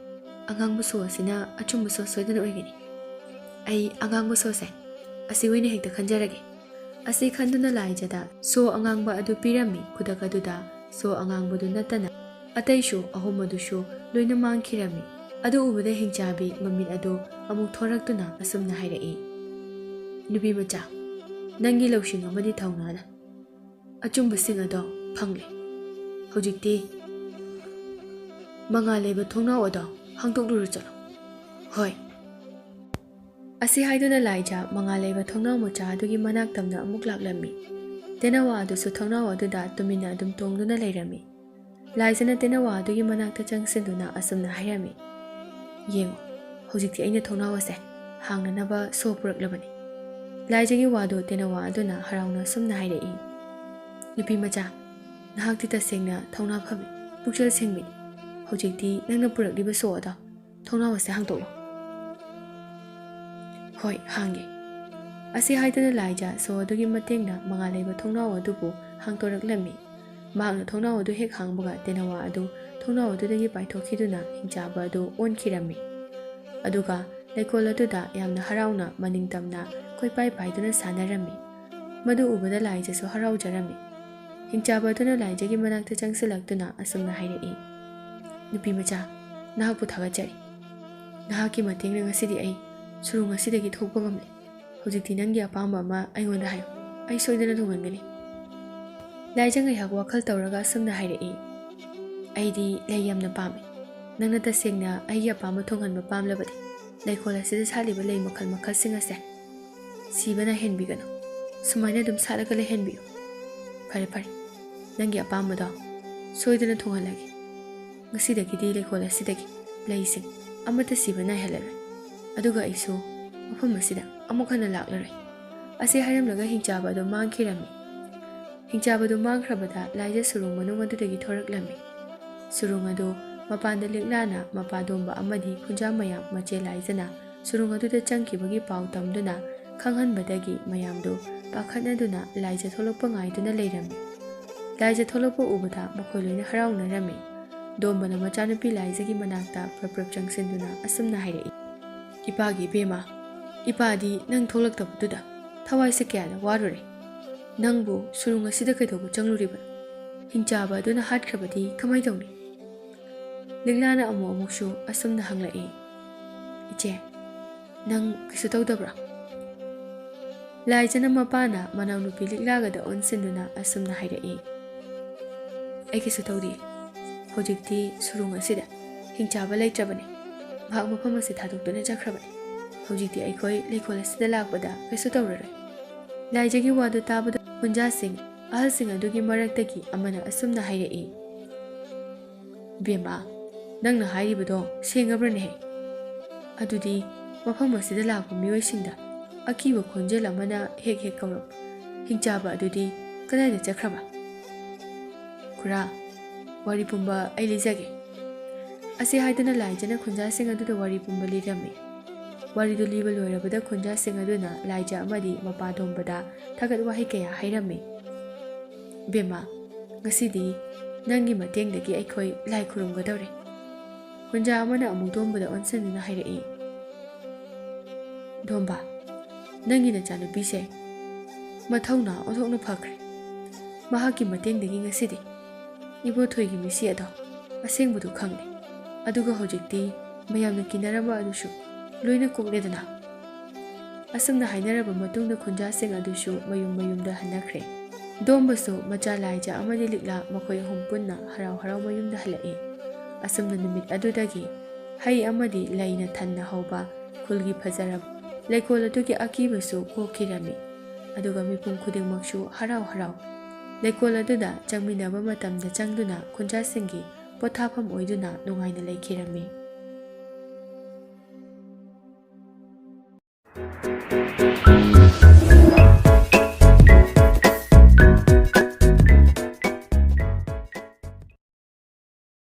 ꯑꯉꯥꯡꯕ ꯁꯣ ꯑꯁꯤꯅ ꯑꯆꯨꯝꯕ ꯁꯣ ꯁꯣꯏꯗꯅ ꯑꯣꯏꯒꯅꯤ꯫ ꯑꯩ ꯑꯉꯥꯡꯕ ꯁꯣꯁꯦ ꯑꯁꯤ ꯑꯣꯏꯅ ꯍꯦꯛꯇ ꯈꯟꯖꯔꯒꯦ꯫ ꯑꯁꯤ ꯈꯟꯗꯨꯅ ꯂꯥꯏꯖꯗ ꯁꯣ ꯑꯉꯥꯡꯕ ꯑꯗꯨ ꯄꯤꯔꯝꯃꯤ꯫ ꯈꯨꯗꯛ ꯑꯗꯨꯗ ꯁꯣ ꯑꯉꯥꯡꯕꯗꯨ ꯅꯠꯇꯅ ꯑꯇꯩꯁꯨ ꯑꯍꯨꯝ ꯑꯗꯨꯁꯨ ꯂꯣꯏꯅ ꯃꯥꯡꯈꯤꯔꯝꯃꯤ꯫ ꯑꯗꯨ ꯎꯕꯗ ꯍꯤꯡꯆꯥꯕꯤ ꯃꯃꯤꯠ ꯑꯗꯨ ꯑꯃꯨꯛ ꯊꯣꯔꯛꯇꯨꯅ ꯑꯁꯨꯝꯅ ꯍꯥꯏꯔꯛꯏ, "ꯅꯨꯄꯤ ꯃꯆꯥ, ꯅꯪꯒꯤ ꯂꯧꯁꯤꯡ ꯑꯃꯗꯤ ꯊꯧꯅꯥꯅ ꯑꯆꯨꯝꯕꯁꯤꯡ ꯑꯗꯣ ꯐꯪꯂꯦ꯫ ꯍꯧꯖꯤꯛꯇꯤ ꯃꯉꯥꯜ ꯂꯩꯕ ꯊꯣꯡꯅꯥꯎ ꯑꯗꯣ ꯍꯥꯡꯗꯣꯛꯂꯨꯔꯣ ꯆꯠꯂꯣ꯫" "ꯍꯣꯏ꯫" ꯑꯁꯤ ꯍꯥꯏꯗꯨꯅ ꯂꯥꯏꯖ ꯃꯉꯥꯜ ꯂꯩꯕ ꯊꯣꯡꯅꯥꯎ ꯃꯆꯥ ꯑꯗꯨꯒꯤ ꯃꯅꯥꯛ ꯇꯝꯅ ꯑꯃꯨꯛ ꯂꯥꯛꯂꯝꯃꯤ꯫ ꯇꯦꯅꯋꯥ ꯑꯗꯨꯁꯨ ꯊꯣꯡꯅꯥꯎ ꯑꯗꯨꯗ ꯇꯨꯃꯤꯟꯅ ꯑꯗꯨꯝ ꯇꯣꯡꯗꯨꯅ ꯂꯩꯔꯝꯃꯤ꯫ ꯂꯥꯏꯖꯅ ꯇꯦꯅꯋꯥ ꯑꯗꯨꯒꯤ ꯃꯅꯥꯛꯇ ꯆꯪꯁꯤꯟꯗꯨꯅ ꯑꯁꯨꯝꯅ ꯍꯥꯏꯔꯝꯃꯤ, "ꯌꯦꯡꯉꯨ, ꯍꯧꯖꯤꯛꯇꯤ ꯑꯩꯅ ꯊꯣꯡꯅꯥꯎ ꯑꯁꯦ ꯍꯥꯡꯅꯅꯕ ꯁꯣ ꯄꯨꯔꯛꯂꯕꯅꯤ꯫" ꯂꯥꯏꯖꯒꯤ ꯋꯥꯗꯨ ꯇꯦꯅꯋꯥ ꯑꯗꯨꯅ ꯍꯔꯥꯎꯅ ꯑꯁꯨꯝꯅ ꯍꯥꯏꯔꯛꯏ, "ꯅꯨꯄꯤ ꯃꯆꯥ, ꯅꯍꯥꯛꯇꯤ ꯇꯁꯦꯡꯅ ꯊꯧꯅꯥ ꯐꯕꯤ, ꯄꯨꯛꯆꯦꯜ ꯁꯦꯡꯕꯤꯅꯤ꯫ ꯍꯧꯖꯤꯛꯇꯤ ꯅꯪꯅ ꯄꯨꯔꯛꯂꯤꯕ ꯁꯣ ꯑꯗꯣ ꯊꯣꯡꯅꯥꯎ ꯑꯁꯦ ꯍꯥꯡꯗꯣꯛꯂꯣ꯫" "ꯍꯣꯏ, ꯍꯥꯡꯒꯦ꯫" ꯑꯁꯤ ꯍꯥꯏꯗꯨꯅ ꯂꯥꯏꯖ ꯁꯣ ꯑꯗꯨꯒꯤ ꯃꯇꯦꯡꯅ ꯃꯉꯥꯜ ꯂꯩꯕ ꯊꯣꯡꯅꯥꯎ ꯑꯗꯨꯕꯨ ꯍꯥꯡꯗꯣꯔꯛꯂꯝꯃꯤ꯫ ꯃꯍꯥꯛꯅ ꯊꯣꯡꯅꯥꯎ ꯑꯗꯨ ꯍꯦꯛ ꯍꯥꯡꯕꯒ ꯇꯦꯅꯋꯥ ꯑꯗꯨ ꯊꯣꯡꯅꯥꯎ ꯑꯗꯨꯗꯒꯤ ꯄꯥꯏꯊꯣꯛꯈꯤꯗꯨꯅ ꯍꯤꯡꯆꯥꯕ ꯑꯗꯨ ꯑꯣꯟꯈꯤꯔꯝꯃꯤ꯫ ꯑꯗꯨꯒ ꯂꯩꯀꯣꯜ ꯑꯗꯨꯗ ꯌꯥꯝꯅ ꯍꯔꯥꯎꯅ ꯃꯅꯤꯡ ꯇꯝꯅ ꯀꯣꯏꯄꯥꯏ ꯄꯥꯏꯗꯨꯅ ꯁꯥꯟꯅꯔꯝꯃꯤ꯫ ꯃꯗꯨ ꯎꯕꯗ ꯂꯥꯏꯖꯁꯨ ꯍꯔꯥꯎꯖꯔꯝꯃꯤ꯫ ꯍꯤꯡꯆꯥꯕ ꯑꯗꯨꯅ ꯂꯥꯏꯖꯒꯤ ꯃꯅꯥꯛꯇ ꯆꯪꯁꯤꯜꯂꯛꯇꯨꯅ ꯑꯁꯨꯝꯅ ꯍꯥꯏꯔꯛꯏ, "ꯅꯨꯄꯤ ꯃꯆꯥ, ꯅꯍꯥꯛꯄꯨ ꯊꯥꯒꯠꯆꯔꯤ꯫ ꯅꯍꯥꯛꯀꯤ ꯃꯇꯦꯡꯅ ꯉꯁꯤꯗꯤ ꯑꯩ ꯁꯨꯔꯨꯡ ꯑꯁꯤꯗꯒꯤ ꯊꯣꯛꯄ ꯉꯝꯂꯦ꯫ ꯍꯧꯖꯤꯛꯇꯤ ꯅꯪꯒꯤ ꯑꯄꯥꯝꯕ ꯑꯃ ꯑꯩꯉꯣꯟꯗ ꯍꯥꯏꯌꯨ, ꯑꯩ ꯁꯣꯏꯗꯅ ꯊꯨꯡꯍꯟꯒꯅꯤ꯫" ꯂꯥꯏꯖ ꯉꯥꯏꯍꯥꯛ ꯋꯥꯈꯜ ꯇꯧꯔꯒ ꯑꯁꯨꯝꯅ ꯍꯥꯏꯔꯛꯏ, "ꯑꯩꯗꯤ ꯂꯩ ꯌꯥꯝꯅ ꯄꯥꯝꯃꯤ꯫ ꯅꯪꯅ ꯇꯁꯦꯡꯅ ꯑꯩꯒꯤ ꯑꯄꯥꯝꯕ ꯊꯨꯡꯍꯟꯕ ꯄꯥꯝꯂꯕꯗꯤ ꯂꯩꯀꯣꯜ ꯑꯁꯤꯗ ꯁꯥꯠꯂꯤꯕ ꯂꯩ ꯃꯈꯜ ꯃꯈꯜꯁꯤꯡ ꯑꯁꯦ ꯁꯤꯕ ꯅꯥꯏꯍꯟꯕꯤꯒꯅꯨ꯫ ꯁꯨꯃꯥꯏꯅ ꯑꯗꯨꯝ ꯁꯥꯠꯂꯒ ꯂꯩꯍꯟꯕꯤꯌꯨ꯫ ꯐꯔꯦ, ꯐꯔꯦ, ꯅꯪꯒꯤ ꯑꯄꯥꯝꯕꯗꯣ ꯁꯣꯏꯗꯅ ꯊꯨꯡꯍꯜꯂꯒꯦ꯫ ꯉꯁꯤꯗꯒꯤꯗꯤ ꯂꯩꯀꯣꯜ ꯑꯁꯤꯗꯒꯤ ꯂꯩꯁꯤꯡ ꯑꯃꯠꯇ ꯁꯤꯕ ꯅꯥꯏꯍꯜꯂꯔꯣꯏ꯫ ꯑꯗꯨꯒ ꯑꯩꯁꯨ ꯃꯐꯝ ꯑꯁꯤꯗ ꯑꯃꯨꯛ ꯍꯟꯅ ꯂꯥꯛꯂꯔꯣꯏ꯫" ꯑꯁꯤ ꯍꯥꯏꯔꯝꯂꯒ ꯍꯤꯡꯆꯥꯕ ꯑꯗꯨ ꯃꯥꯡꯈꯤꯔꯝꯃꯤ꯫ ꯍꯤꯡꯆꯥꯕ ꯑꯗꯨ ꯃꯥꯡꯈ꯭ꯔꯕꯗ ꯂꯥꯏꯖ ꯁꯨꯔꯨꯡ ꯃꯅꯨꯡ ꯑꯗꯨꯗꯒꯤ ꯊꯣꯔꯛꯂꯝꯃꯤ꯫ ꯁꯨꯔꯨꯡ ꯑꯗꯨ ꯃꯄꯥꯟꯗ ꯂꯤꯛꯂꯥꯅ ꯃꯄꯥꯗꯣꯝꯕ ꯑꯃꯗꯤ ꯈꯨꯟꯖꯥ ꯃꯌꯥꯝ ꯃꯆꯦ ꯂꯥꯏꯖꯅ ꯁꯨꯔꯨꯡ ꯑꯗꯨꯗ ꯆꯪꯈꯤꯕꯒꯤ ꯄꯥꯎ ꯇꯝꯗꯨꯅ ꯈꯪꯍꯟꯕꯗꯒꯤ ꯃꯌꯥꯝꯗꯨ ꯄꯥꯈꯠꯅꯗꯨꯅ ꯂꯥꯏꯖ ꯊꯣꯛꯂꯛꯄ ꯉꯥꯏꯗꯨꯅ ꯂꯩꯔꯝꯃꯤ꯫ ꯂꯥꯏꯖ ꯊꯣꯛꯂꯛꯄ ꯎꯕꯗ ꯃꯈꯣꯏ ꯂꯣꯏꯅ ꯍꯔꯥꯎꯅꯔꯝꯃꯤ꯫ ꯗꯣꯝꯕꯅ ꯃꯆꯥꯅꯨꯄꯤ ꯂꯥꯏꯖꯒꯤ ꯃꯅꯥꯛꯇ ꯄ꯭ꯔꯞ ꯄ꯭ꯔꯞ ꯆꯪꯁꯤꯟꯗꯨꯅ ꯑꯁꯨꯝꯅ ꯍꯥꯏꯔꯛꯏ, "ꯏꯄꯥꯒꯤ ꯏꯕꯦꯝꯃ, ꯏꯄꯥꯗꯤ ꯅꯪ ꯊꯣꯛꯂꯛꯇꯕꯗꯨꯗ ꯊꯋꯥꯏꯁꯦ ꯀꯌꯥꯗ ꯋꯥꯔꯨꯔꯦ꯫ ꯅꯪꯕꯨ ꯁꯨꯔꯨꯡ ꯑꯁꯤꯗ ꯀꯩꯗꯧꯕ ꯆꯪꯂꯨꯔꯤꯕꯅꯣ? ꯍꯤꯡꯆꯥꯕ ꯑꯗꯨꯅ ꯍꯥꯠꯈ꯭ꯔꯕꯗꯤ ꯀꯃꯥꯏ ꯇꯧꯅꯤ?" ꯂꯤꯛꯂꯥꯅ ꯑꯃꯨꯛ ꯑꯃꯨꯛꯁꯨ ꯑꯁꯨꯝꯅ ꯍꯪꯂꯛꯏ, "ꯏꯆꯦ, ꯅꯪ ꯀꯩꯁꯨ ꯇꯧꯗꯕ꯭ꯔꯥ?" ꯂꯥꯏꯖꯅ ꯃꯄꯥꯅ ꯃꯅꯥꯎꯅꯨꯄꯤ ꯂꯤꯛꯂꯥꯒꯗ ꯑꯣꯟꯁꯤꯟꯗꯨꯅ ꯑꯁꯨꯝꯅ ꯍꯥꯏꯔꯛꯏ, "ꯑꯩ ꯀꯩꯁꯨ ꯇꯧꯗꯦ꯫ ꯍꯧꯖꯤꯛꯇꯤ ꯁꯨꯔꯨꯡ ꯑꯁꯤꯗ ꯍꯤꯡꯆꯥꯕ ꯂꯩꯇ꯭ꯔꯕꯅꯤ꯫ ꯃꯍꯥꯛ ꯃꯐꯝ ꯑꯁꯤ ꯊꯥꯗꯣꯛꯇꯨꯅ ꯆꯠꯈ꯭ꯔꯕꯅꯤ꯫ ꯍꯧꯖꯤꯛꯇꯤ ꯑꯩꯈꯣꯏ ꯂꯩꯀꯣꯜ ꯑꯁꯤꯗ ꯂꯥꯛꯄꯗ ꯀꯩꯁꯨ ꯇꯧꯔꯔꯣꯏ꯫" ꯂꯥꯏꯖꯒꯤ ꯋꯥꯗꯨ ꯇꯥꯕꯗ ꯈꯨꯟꯖꯥꯁꯤꯡ ꯑꯍꯜꯁꯤꯡ ꯑꯗꯨꯒꯤ ꯃꯔꯛꯇꯒꯤ ꯑꯃꯅ ꯑꯁꯨꯝꯅ ꯍꯥꯏꯔꯛꯏ, "ꯏꯕꯦꯝꯃ, ꯅꯪꯅ ꯍꯥꯏꯔꯤꯕꯗꯣ ꯁꯦꯡꯉꯕ꯭ꯔꯅꯦꯍꯦ? ꯑꯗꯨꯗꯤ ꯃꯐꯝ ꯑꯁꯤꯗ ꯂꯥꯛꯄ ꯃꯤꯑꯣꯏꯁꯤꯡꯗ ꯑꯀꯤꯕ ꯈꯣꯟꯖꯦꯜ ꯑꯃꯅ ꯍꯦꯛ ꯍꯦꯛ ꯀꯧꯔꯛꯄ ꯍꯤꯡꯆꯥꯕ ꯑꯗꯨꯗꯤ ꯀꯗꯥꯏꯗ ꯆꯠꯈ꯭ꯔꯕ?" "ꯈꯨꯔꯥ, ꯋꯥꯔꯤ ꯄꯨꯝꯕ ꯑꯩ ꯂꯤꯖꯒꯦ꯫" ꯑꯁꯤ ꯍꯥꯏꯗꯨꯅ ꯂꯥꯏꯖꯅ ꯈꯨꯟꯖꯥꯁꯤꯡ ꯑꯗꯨꯗ ꯋꯥꯔꯤ ꯄꯨꯝꯕ ꯂꯤꯔꯝꯃꯤ꯫ ꯋꯥꯔꯤꯗꯨ ꯂꯤꯕ ꯂꯣꯏꯔꯕꯗ ꯈꯨꯟꯖꯥꯁꯤꯡ ꯑꯗꯨꯅ ꯂꯥꯏꯖ ꯑꯃꯗꯤ ꯃꯄꯥ ꯗꯣꯝꯕꯗ ꯊꯥꯒꯠ ꯋꯥꯍꯩ ꯀꯌꯥ ꯍꯥꯏꯔꯝꯃꯤ꯫ "ꯏꯕꯦꯝꯃ, ꯉꯁꯤꯗꯤ ꯅꯪꯒꯤ ꯃꯇꯦꯡꯗꯒꯤ ꯑꯩꯈꯣꯏ ꯂꯥꯏ ꯈꯨꯔꯨꯝꯒꯗꯧꯔꯦ꯫" ꯈꯨꯟꯖꯥ ꯑꯃꯅ ꯑꯃꯨꯛ ꯗꯣꯝꯕꯗ ꯑꯣꯟꯁꯤꯟꯗꯨꯅ ꯍꯥꯏꯔꯛꯏ, "ꯗꯣꯝꯕ, ꯅꯪꯒꯤ ꯅꯆꯥꯅꯨꯄꯤꯁꯦ ꯃꯊꯧꯅꯥ ꯑꯣꯟꯊꯣꯛꯅ ꯐꯈ꯭ꯔꯦ꯫ ꯃꯍꯥꯛꯀꯤ ꯃꯇꯦꯡꯗꯒꯤ ꯉꯁꯤꯗꯤ ꯏꯕꯣꯊꯣꯏꯒꯤ ꯃꯤꯁꯤ ꯑꯗꯣ ꯑꯁꯦꯡꯕꯗꯨ ꯈꯪꯂꯦ꯫ ꯑꯗꯨꯒ ꯍꯧꯖꯤꯛꯇꯤ ꯃꯌꯥꯝꯅ ꯀꯤꯅꯔꯝꯕ ꯑꯗꯨꯁꯨ ꯂꯣꯏꯅ ꯀꯣꯛꯂꯦꯗꯅ꯫" ꯑꯁꯨꯝꯅ ꯍꯥꯏꯅꯔꯕ ꯃꯇꯨꯡꯗ ꯈꯨꯟꯖꯥꯁꯤꯡ ꯑꯗꯨꯁꯨ ꯃꯌꯨꯝ ꯃꯌꯨꯝꯗ ꯍꯟꯅꯈ꯭ꯔꯦ꯫ ꯗꯣꯝꯕꯁꯨ ꯃꯆꯥ ꯂꯥꯏꯖ ꯑꯃꯗꯤ ꯂꯤꯛꯂꯥ ꯃꯈꯣꯏ ꯑꯍꯨꯝ ꯄꯨꯟꯅ ꯍꯔꯥꯎ ꯍꯔꯥꯎ ꯃꯌꯨꯝꯗ ꯍꯜꯂꯛꯏ꯫ ꯑꯁꯨꯝꯅ ꯅꯨꯃꯤꯠ ꯑꯗꯨꯗꯒꯤ ꯍꯩ ꯑꯃꯗꯤ ꯂꯩꯅ ꯊꯟꯅ ꯍꯧꯕ ꯈꯨꯜꯒꯤ ꯐꯖꯔꯕ ꯂꯩꯀꯣꯜ ꯑꯗꯨꯒꯤ ꯑꯀꯤꯕꯁꯨ ꯀꯣꯛꯈꯤꯔꯝꯃꯤ꯫ ꯑꯗꯨꯒ ꯃꯤꯄꯨꯝ ꯈꯨꯗꯤꯡꯃꯛꯁꯨ ꯍꯔꯥꯎ ꯍꯔꯥꯎ ꯂꯩꯀꯣꯜ ꯑꯗꯨꯗ ꯆꯪꯃꯤꯟꯅꯕ ꯃꯇꯝꯗ ꯆꯪꯗꯨꯅ ꯈꯨꯟꯖꯥꯁꯤꯡꯒꯤ ꯄꯣꯊꯥꯐꯝ ꯑꯣꯏꯗꯨꯅ ꯅꯨꯡꯉꯥꯏꯅ ꯂꯩꯈꯤꯔꯝꯃꯤ꯫